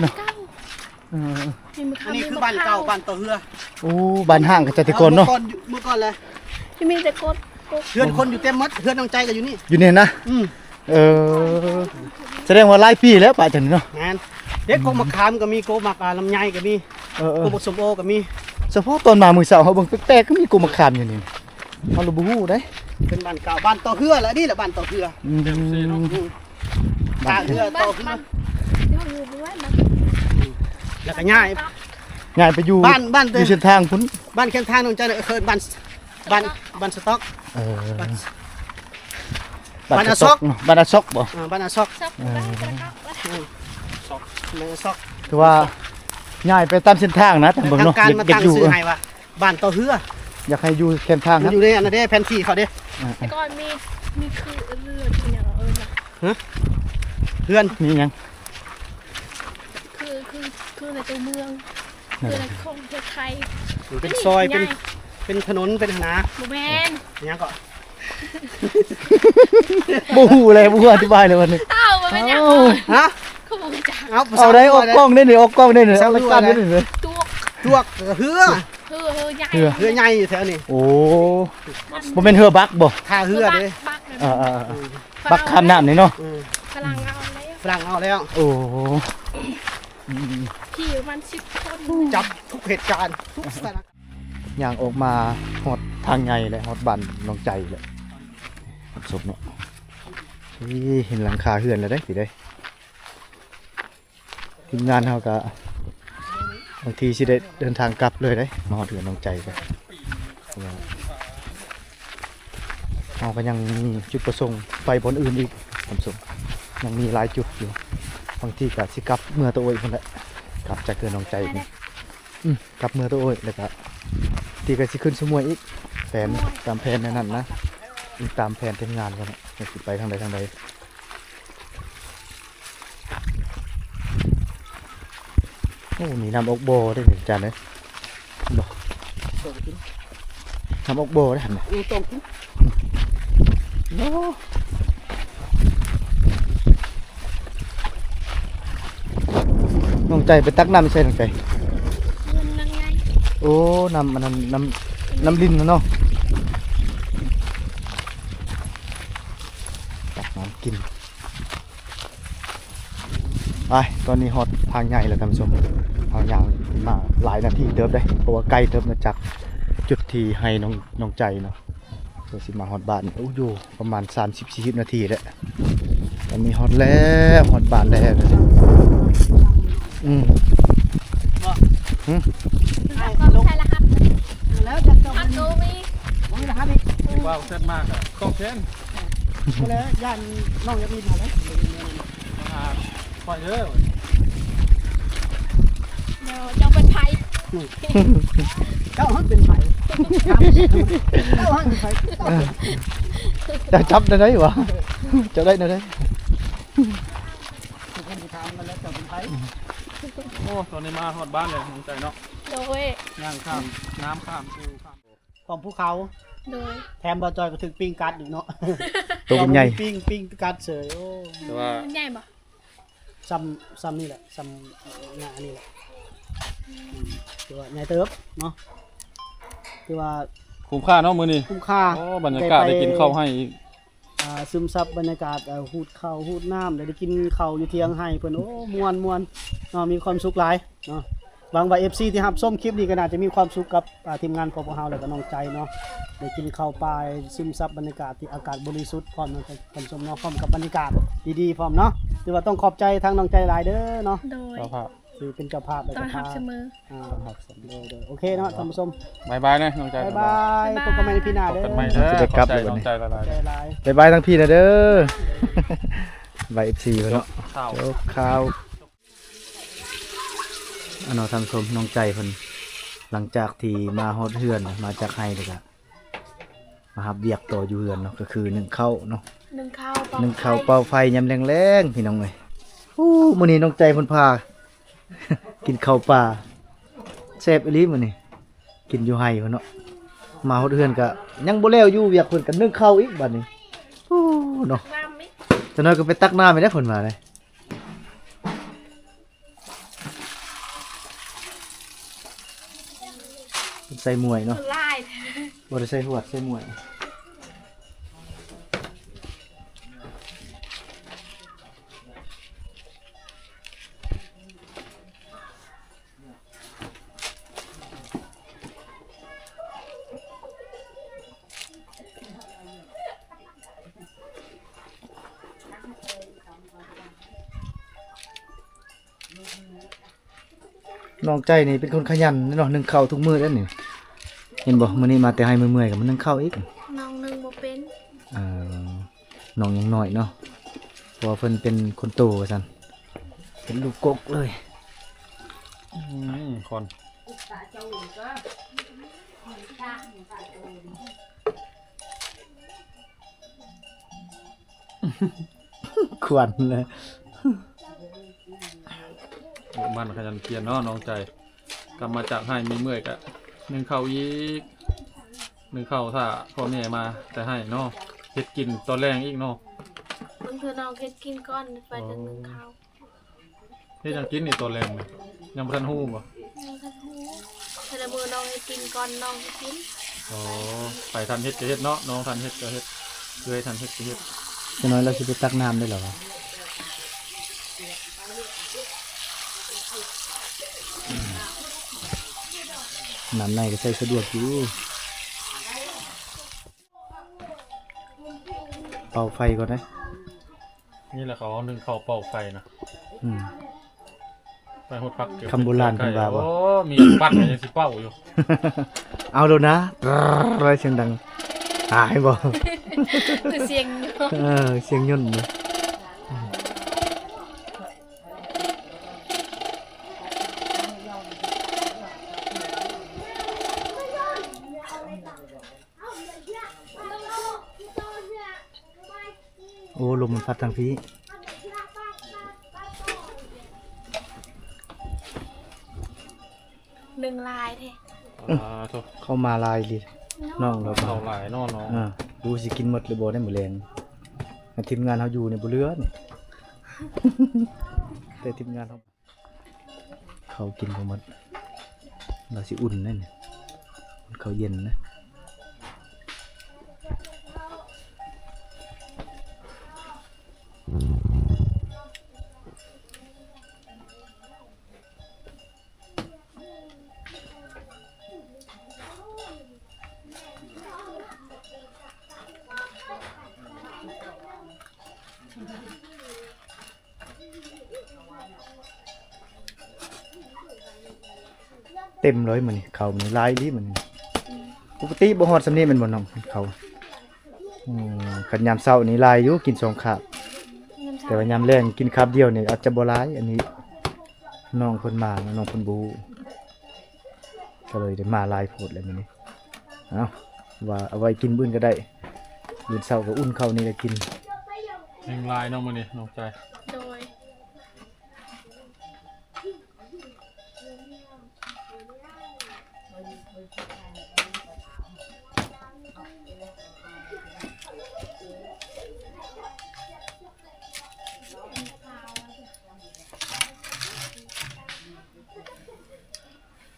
ເນາະ ເກົ່າ. ເອີ ນີ້ຄືບ້ານເກົ່າ ບ້ານຕໍ່ເຮືອ. ໂອ້ ບ້ານຮ້າງກະຈະແຕ່ກ່ອນເນາະ. ເມື່ອກ່ອນ ເມື່ອກ່ອນແຫຼະ ທີ່ມີແຕ່ກົກ ກົກ ເຮືອນຄົນຢູ່ເຕັມໝົດ. ເຮືອນນ້ອງໃຈກະຢູ່ນີ້ ຢູ່ນີ້ນະ. ອືມ ເອີ ສະແດງວ່າຫຼາຍປີແລ້ວປະຈັ່ງນີ້ເນາະ. ແມ່ນ ເດັກ ອືມ ກົກໝາກຂາມກະມີ ກົກໝາກ ອາ ລຳໄຍກະມີ. ເອີ ເອີ ກົກໝາກສົ້ມໂອກະມີ. ສະເພາະຕອນມາມື້ເຊົ້າ ເຮົາເບິ່ງແປກໆ ຄືມີກົກໝາກຂາມຢູ່ນີ້ ເຮົາລະບໍ່ຮູ້ເດ້. ເປັນບ້ານເກົ່າ ບ້ານຕໍ່ເຮືອລະ ນີ້ລະບ້ານຕໍ່ເຮືອ. ອືມ ອືມ ທ່າເຮືອຕໍ່ເຮືອ ແລ້ວກະຍ້າຍ ຍ້າຍໄປຢູ່ ບ້ານ ບ້ານ ຢູ່ເສັ້ນທາງພຸ້ນ. ບ້ານແຄມທາງນ້ອງໃຈນະ ເອີ້ນບ້ານ ບ້ານ ສະຕັອກ ບ້ານສະຕັອກ. ເອີ ບ້ານ ບ້ານອາຊອກເນາະ. ບ້ານອາຊອກບໍ? ເອີ ບ້ານອາຊອກ. ເອີ ອືມ ອາຊອກ ບ້ານອາຊອກ. ຄືວ່າຍ້າຍໄປຕາມເສັ້ນທາງນະ ທ່ານເບິ່ງເນາະ. ຢາກ ຢາກຢູ່ ເອີ ບ້ານຕໍ່ເຮືອ ຢາກໃຫ້ຢູ່ແຄມທາງ ມັນຢູ່ໃນອັນນັ້ນເດ້ ແຜນທີ່ເຂົາເດ້. ອ່າ ແຕ່ກ່ອນມີ ມີຄືເຮືອນ ເອີ ຫະ ເຮືອນ ມີຫຍັງ? ຄື ຄື ຄືໃນຕົວເມືອງ ຄືໃນຂອງປະເທດໄທ. ມັນເປັນຊອຍ ເປັນ ເປັນຖະໜົນ ເປັນຫານາ. ບໍ່ແມ່ນ ຫຍັງເກາະ? ບໍ່ຮູ້ແຫຼະ ບໍ່ຮູ້ອະທິບາຍເລີຍບັດນີ້. ເອົ້າ ບໍ່ແມ່ນຫຍັງ. ເອົ້າ ຮະ? ຄືບໍ່ຮູ້ຈັກ. ເອົາ ເອົາໄດ້ ອອກກ້ອງໄດ້ນີ້ ອອກກ້ອງໄດ້ນີ້ ເອົາລາຍການໄດ້ນີ້. ຈວກ ຈວກ ເຮືອ ເຮືອ ເຮືອໃຫຍ່ ເຮືອໃຫຍ່ຢູ່ແຖວນີ້. ໂອ້ ບໍ່ແມ່ນເຮືອບັກບໍ? ທ່າເຮືອເດ້. ບັກ ບັກ ເອີ ເອີ ເອີ ບັກຂ້າມນ້ຳນີ້ເນາະ. ເອີ ຝຣັ່ງເອົາແລ້ວ ຝຣັ່ງເອົາແລ້ວ. ໂອ້ ອືມ ຂີ່ປະມານສິບຄົນ ຈັບທຸກເຫດການ ທຸກສະຖານະການ. ຍ່າງອອກມາຮອດທາງໃຫຍ່ແລ້ວ ຮອດບ້ານໜອງໃຈແລ້ວ ສົມເນາະ. ເອີ ເຫັນຫຼັງຄາເຮືອນແລ້ວເດ້ ພີ່ເດ້. ທີມງານເຮົາກະບາງທີຊິໄດ້ເດີນທາງກັບເລີຍເດ້ ມາຮອດເຮືອນນ້ອງໃຈກະ ເພາະວ່າເຮົາກະຍັງມີຈຸດປະສົງໄປບ່ອນອື່ນອີກ ທ່ານຜູ້ຊົມ ຍັງມີຫຼາຍຈຸດຢູ່. ບາງທີກະຊິກັບເມືອຕະໂອ້ຍພຸ້ນແຫຼະ ກັບຈາກເຮືອນນ້ອງໃຈພຸ້ນ. ອືມ ກັບເມືອໂຕໂອ້ຍ ແລ້ວກະ ຕິກະຊິຂຶ້ນສະໝວຍອີກ ແຜນ ຕາມແຜນແນວນັ້ນນະ ອີງຕາມແຜນທີມງານເພິ່ນນະ ວ່າຊິໄປທາງໃດທາງໃດ. ໂອ້ ມີນ້ຳອອກບໍ່ເດ້ນີ້ ອາຈານເອີຍ ເນາະ ນ້ຳອອກບໍ່ເດ້ຫັ້ນນະ. ເອີ ຕ້ອງ ໂອ້ ນ້ອງໃຈໄປຕັກນ້ຳໃສ່ນ້ອງໃຈ. ເງິນນຳໄງ? ໂອ້ ນ້ຳອັນນັ້ນ ນ້ຳ ນ້ຳລິນນະເນາະ ຕັກນ້ຳກິນ. ໄປ ຕອນນີ້ຮອດທາງໃຫຍ່ແລ້ວທ່ານຜູ້ຊົມ ເຮົາຍ່າງມາຫຼາຍນາທີເຕີບເດ້ ເພາະວ່າໄກເຕີບເນາະ ຈາກຈຸດທີ່ໃຫ້ນ້ອງ ນ້ອງໃຈເນາະ ເພື່ອຊິມາຮອດບ້ານ. ໂອ້ ຢູ່ປະມານສາມສິບ ສີ່ສິບນາທີແຫຼະ. ຕອນນີ້ຮອດແລ້ວ ຮອດບ້ານແລ້ວ. ອືມ ບໍ່ ຫຶ ໃສ່ລະຫັດ ແລ້ວຈະເຈົ້າ ອັນໂຕມີ ບໍ່ມີລະຫັດອີກ ວ່າວແຊດມາກະຕອບແທນ ບໍ່ແລ້ວ ຢ້ານນ້ອງຢາກຫຼິ້ນຫັ້ນແຫຼະ ມາຫາຂ້ອຍເດີ ເຈົ້າເປັນໃຜ? ເຈົ້າຫັ້ນເປັນໃຜ? ເຈົ້າຫັ້ນເປັນໃຜ? ເຈົ້າຈັບໄດ້ໄດວະ? ເຈົ້າໄດ້ແນວໃດ? ເພິ່ນຊິຖາມກັນແລ້ວ ເຈົ້າເປັນໃຜ? ໂອ້ ຕອນນີ້ມາຮອດບ້ານແລ້ວ ນ້ອງໃຈເນາະ. ໂດຍ ຍ່າງຂ້າມນ້ຳ ຂ້າມພູ ຂ້າມ ຂອງພູເຂົາ. ໂດຍ ແຖມບ່າວຈ່ອຍກໍຖືກປິງກັດອີກເນາະ. ໂຕມັນໃຫຍ່ ປິງ ປິງກັດເສີຍ. ໂອ້ ແຕ່ວ່າ ມັນໃຫຍ່ບໍ່? ຊ່ຳ ຊ່ຳນີ້ແຫຼະ ຊ່ຳໜ້ານີ້ແຫຼະ. ອືມ ຖືວ່າໃຫຍ່ເຕີບເນາະ ຖືວ່າຄຸ້ມຄ່າເນາະມື້ນີ້ ຄຸ້ມຄ່າ. ໂອ້ ບັນຍາກາດໄດ້ ໄດ້ໄປ ໄດ້ກິນເຂົ້າໄຮ່ອີກ ອ່າ ຊຶມຊັບບັນຍາກາດ ເອີ ຮູດເຂົ້າຮູດນ້ຳ ໄດ້ ໄດ້ກິນເຂົ້າຢູ່ຖຽງໄຮ່ເພິ່ນ. ໂອ້ ມ່ວນ ມ່ວນເນາະ ມີຄວາມສຸກຫຼາຍເນາະ. ຫວັງວ່າເອັຟຊີທີ່ຮັບຊົມຄລິບນີ້ກໍໜ້າຈະມີຄວາມສຸກກັບ ອ່າ ທີມງານຂອງພວກເຮົາ ແລ້ວກໍນ້ອງໃຈເນາະ ໄດ້ກິນເຂົ້າປ່າ ຊຶມຊັບບັນຍາກາດທີ່ອາກາດບໍລິສຸດພ້ອມເນາະ ທ່ານຜູ້ຊົມເນາະ ພ້ອມກັບບັນຍາກາດດີໆພ້ອມເນາະ. ຖືວ່າຕ້ອງຂອບໃຈທາງນ້ອງໃຈຫຼາຍເດີເນາະ ໂດຍ ທີ່ເປັນເຈົ້າພາບ ຕ້ອນຮັບສະເໝີ. ອ່າ ໂດຍໆ ໂອເຄເນາະ ທ່ານຜູ້ຊົມ ບາຍບາຍນະນ້ອງໃຈ ບາຍບາຍ ບາຍບາຍ ພົບກັນໃໝ່ໃນພີ້ໜ້າເດີ ບາຍບາຍ ຊິໄດ້ກັບແລ້ວບັດນີ້ ນ້ອງໃຈຫຼາຍໆ ບາຍບາຍ ທາງພີ້ນະເດີ ບາຍ ເອັຟຊີ ເນາະ ຈົບຂ່າວ ຈົບຂ່າວ. ອັນເນາະ ທ່ານຜູ້ຊົມ ນ້ອງໃຈເພິ່ນ ຫຼັງຈາກທີ່ມາຮອດເຮືອນ ມາຈາກໄຮ່ແລ້ວກະມາຮັບວຽກຕໍ່ຢູ່ເຮືອນເນາະ ກໍຄືໜຶ້ງເຂົ້າເນາະ ໜຶ້ງເຂົ້າ ໜຶ້ງເຂົ້າເປົ່າໄຟຍາມແລງໆ ພີ່ນ້ອງເອີຍ. ໂອ້ ມື້ນີ້ນ້ອງໃຈເພິ່ນພາກິນເຂົ້າປ່າ ແຊບອີ່ຫຼີມື້ນີ້ ກິນຢູ່ໄຮ່ພຸ້ນເນາະ. ມາຮອດເຮືອນກະຍັງບໍ່ແລ້ວຢູ່ ວຽກເພິ່ນກະໜຶ້ງເຂົ້າອີກບາດນີ້. ໂອ້ ເນາະ ຈັກໜ້ອຍກໍໄປຕັກນ້ຳໃຫ້ແດ່ ເພິ່ນວ່າເດ້. ເພິ່ນໃສ່ໝ້ວຍເນາະ ຫຼາຍ ບໍ່ໄດ້ໃສ່ຫວດ ໃສ່ໝ້ວຍ. ນ້ອງໃຈນີ້ເປັນຄົນຂະຫຍັນເນາະ ໜຶ້ງເຂົ້າທຸກມື້ເດ້ນີ້ ເຫັນບໍ່? ມື້ນີ້ມາແຕ່ໄຮ່ເມື່ອຍໆ ກໍມາໜຶ້ງເຂົ້າອີກ. ນ້ອງໜຶ້ງບໍ່ເປັນ. ເອີ ນ້ອງຍັງນ້ອຍເນາະ ເພາະວ່າເພິ່ນເປັນຄົນໂຕວ່າຊັ້ນ ເປັນລູກກົກເລີຍ. ອືມ ຄວັນ ຄວັນເລີຍ. ໝັ້ນຂະຫຍັນຂຽນເນາະ ນ້ອງໃຈ. ກັບມາຈາກໄຮ່ເມື່ອຍໆ ກະໜຶ້ງເຂົ້າອີກ ໜຶ້ງເຂົ້າຖ້າພໍ່ແມ່ມາແຕ່ໄຮ່ເນາະ ເຮັດກິນຕອນແລງອີກເນາະ. ບາງເທື່ອນ້ອງເຮັດກິນກ່ອນ ໄປຈັ່ງໜຶ້ງເຂົ້າ. ເຮັດຫຍັງກິນນີ້ຕອນແລງນີ້ ຍັງບໍ່ທັນຮູ້ບໍ່? ຍັງບໍ່ທັນຮູ້ ແຕ່ລະມື້ນ້ອງເຮັດກິນກ່ອນ ນ້ອງຊິກິນ. ອໍ ໃຜທັນເຮັດກໍເຮັດເນາະ ນ້ອງທັນເຮັດກໍເຮັດ ເອື້ອຍທັນເຮັດກໍເຮັດ. ຈັກໜ້ອຍລາວຊິໄປຕັກນ້ຳໄດ້ລະຫວາ? ນ້ຳໃນກໍໃສ່ສະດວກຢູ່. ເປົ່າໄຟກ່ອນເດ້. ນີ້ແຫຼະເຂົາໜຶ້ງເຂົ້າເປົ່າໄຟນະ. ອືມ ໄປຮອດພັກ ຄຳໂບລານເພິ່ນວ່າບໍ່? ໂອ້ ມີປັດກໍຍັງຊິເປົ່າຢູ່. ເອົາໂລດນະ ໄດ້ສຽງດັງ ຫາຍບໍ່? ຄືສຽງຍົນ. ເອີ ສຽງຍົນເດ້. ໂອ້ ລົມມັນພັດທາງພີ້. ໜຶ້ງຫຼາຍແທ້. ອາໂທ້ ເຂົ້າມາຫຼາຍອີ່ຫຼີ ນ້ອງລາວ ເຂົ້າຫຼາຍເນາະນ້ອງ. ອາ ບໍ່ຮູ້ຊິກິນໝົດຫຼືບໍ່ໃນມື້ແລງ. ໃຫ້ທີມງານເຮົາຢູ່ນີ້ບໍ່ເຫຼືອນີ້ ແຕ່ທີມງານເຮົາ. ເຂົ້າກິນບໍ່ໝົດ ລາວຊິອຸ່ນເດ້ນີ້ ເຂົ້າເຢັນນະ. ອ ເຕັມເລີຍມື້ນີ້ ເຂົ້າມື້ນີ້ຫຼາຍອີ່ຫຼີມື້ນີ້. ປົກກະຕິບໍ່ຮອດສ່ຳນີ້ແມ່ນບໍ່ນ້ອງ ເຂົ້າ? ອືມ ຄັນຍາມເຊົ້ານີ້ຫຼາຍຢູ່ ກິນສອງຄາບ, ຍາມເຊົ້າ ແຕ່ວ່າຍາມແລງກິນຄາບດຽວນີ້ອາດຈະບໍ່ຫຼາຍ. ອັນນີ້ນ້ອງເພິ່ນມາ ນ້ອງເພິ່ນບໍ່ຮູ້ ກໍເລີຍໄດ້ມາຫຼາຍໂພດແລ້ວມື້ນີ້. ເອົາ ວ່າເອົາໄວ້ກິນມື້ອື່ນກໍໄດ້, ມື້ເຊົ້າກໍອຸ່ນເຂົ້ານີ້ແຫຼະກິນ. ແຮງຫຼາຍເນາະມື້ນີ້ນ້ອງໃຈ. ໂດຍ.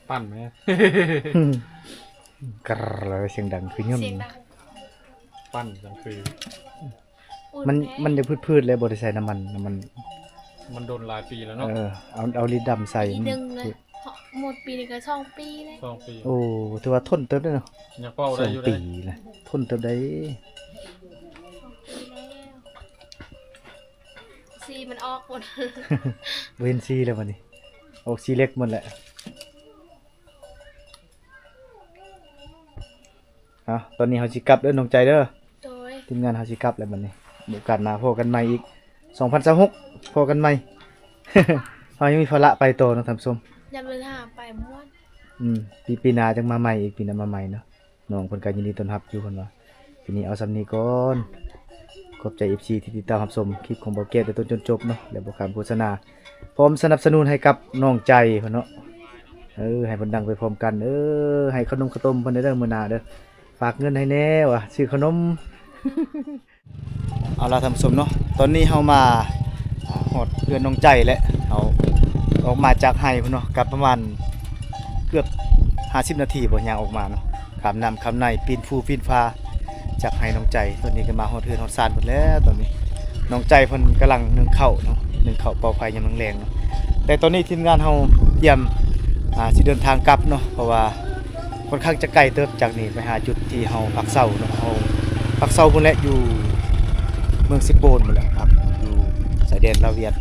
ປັ່ນແມະ ກຣ ສຽງດັງຄືຍົນ. ສຽງດັງ. ປັ່ນຈັ່ງຄື ມັນ ມັນຈະພືດໆ ແລ້ວບໍ່ໄດ້ໃສ່ນ້ຳມັນ ນ້ຳມັນ ມັນດົນຫຼາຍປີແລ້ວເນາະ. ເອີ ເອົາ ເອົາລິດດຳໃສ່ ປີໜຶ່ງເລີຍ. ໝົດປີນີ້ກໍສອງປີແລ້ວ. ສອງປີ. ໂອ້ ຖືວ່າທົນເຕີບເດ້ເນາະ. ຍັງເວົ້າໄດ້ຢູ່ເດ້. ສອງປີນະ ທົນເຕີບໄດ໋. ສີມັນອອກໝົດ. ບໍ່ເຫັນສີແລ້ວບັດນີ້ ອອກສີເຫຼັກໝົດແຫຼະ. ເອົາ ຕອນນີ້ເຮົາຊິກັບເດີນ້ອງໃຈເດີ. ໂດຍ. ທີມງານເຮົາຊິກັບແລ້ວບັດນີ້ ໂອກາດໜ້າພໍ້ກັນໃໝ່ອີກ ສອງພັນຊາວຫົກ ພໍ້ກັນໃໝ່. ເຮົາຍັງມີພາລະໄປຕໍ່ເນາະທ່ານຜູ້ຊົມ. ຍາມເດີນທາງໄປມ່ວນ. ອືມ ປີ ປີໜ້າຈັ່ງມາໃໝ່ອີກ ປີໜ້າມາໃໝ່ເນາະ. ນ້ອງເພິ່ນກໍຍິນດີຕ້ອນຮັບຢູ່ ເພິ່ນວ່າ. ປີນີ້ເອົາສ່ຳນີ້ກ່ອນ. ຂອບໃຈເອັຟຊີທີ່ຕິດຕາມຮັບຊົມຄລິບຂອງບ່າວແກ້ວແຕ່ຕົ້ນຈົນຈົບເນາະ ແລະ ບໍ່ຂ້າມໂຄສະນາ ພ້ອມສະໜັບສະໜູນໃຫ້ກັບນ້ອງໃຈເພິ່ນເນາະ. ເອີ ໃຫ້ເພິ່ນດັງໄປພ້ອມກັນເດີ. ໃຫ້ຂະໜົມຂະຕົມເພິ່ນເດີ ມື້ໜ້າເດີ. ຝາກເງິນໃຫ້ແດ່ວ່າ ຊື້ຂະໜົມ. ເອົາລະທ່ານຜູ້ຊົມເນາະ ຕອນນີ້ເຮົາມາຮອດເຮືອນນ້ອງໃຈແລ້ວ. ເຮົາອອກມາຈາກໄຮ່ພຸ້ນເນາະ ກໍປະມານເກືອບຫ້າສິບນາທີບໍ່ ຍ່າງອອກມາເນາະ ຂ້າມນ້ຳຂ້າມໃນ ປີນພູປີນຜາ ຈາກໄຮ່ນ້ອງໃຈ. ຕອນນີ້ກໍມາຮອດເຮືອນຮອດຊານໝົດແລ້ວ. ຕອນນີ້ນ້ອງໃຈເພິ່ນກຳລັງໜຶ້ງເຂົ້າເນາະ ໜຶ້ງເຂົ້າເປົ່າໄຟຍາມແລງໆເນາະ. ແຕ່ຕອນນີ້ທີມງານເຮົາກຽມ ອ່າ ຊິເດີນທາງກັບເນາະ ເພາະວ່າ ຄ່ອນຂ້າງຈະໄກເຕີບຈາກນີ້ໄປຫາຈຸດທີ່ເຮົາພັກເຊົາເນາະ. ເຮົາພັກເຊົາພຸ້ນແຫຼະ ຢູ່ເມືອງເຊໂປນພຸ້ນແຫຼະ ພັກຢູ່ຊາຍແດນລາວຫວຽດ.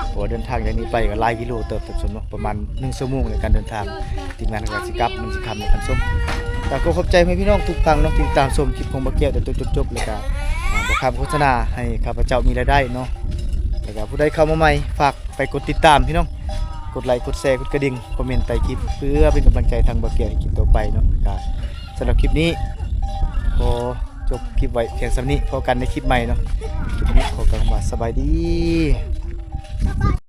ເພາະວ່າເດີນທາງຈາກນີ້ໄປກໍຫຼາຍກິໂລເຕີບທ່ານຜູ້ຊົມເນາະ ປະມານໜຶ່ງຊົ່ວໂມງໃນການເດີນທາງ. ທີມງານກໍຊິກັບ ມັນຊິຄ່ຳແລ້ວທ່ານຜູ້ຊົມ. ກໍຂໍຂອບໃຈໃຫ້ພີ່ນ້ອງທຸກທ່ານເນາະ ທີ່ຕິດຕາມຊົມຄລິບຂອງບ່າວແກ້ວແຕ່ຕົ້ນຈົນຈົບ ແລ້ວກໍ ອ່າ ບໍ່ຂ້າມໂຄສະນາ ໃຫ້ຂ້າພະເຈົ້າມີລາຍໄດ້ເນາະ. ແລ້ວກໍຜູ້ໃດເຂົ້າມາໃໝ່ ຝາກ ໄປກົດຕິດຕາມພີ່ນ້ອງ ກົດໄລ ກົດແຊ ກົດກະດິ່ງ ຄອມເມັນໃຕ້ຄລິບ ເພື່ອເປັນກຳລັງໃຈທາງບ່າວແກ້ວເຮັດຄລິບຕໍ່ໄປເນາະ. ກໍສຳລັບຄລິບນີ້ ຂໍຈົບຄລິບໄວ້ພຽງສ່ຳນີ້ ພໍ້ກັນໃນຄລິບໃໝ່ເນາະ. ຄລິບນີ້ຂໍກ່າວຄຳວ່າສະບາຍດີ.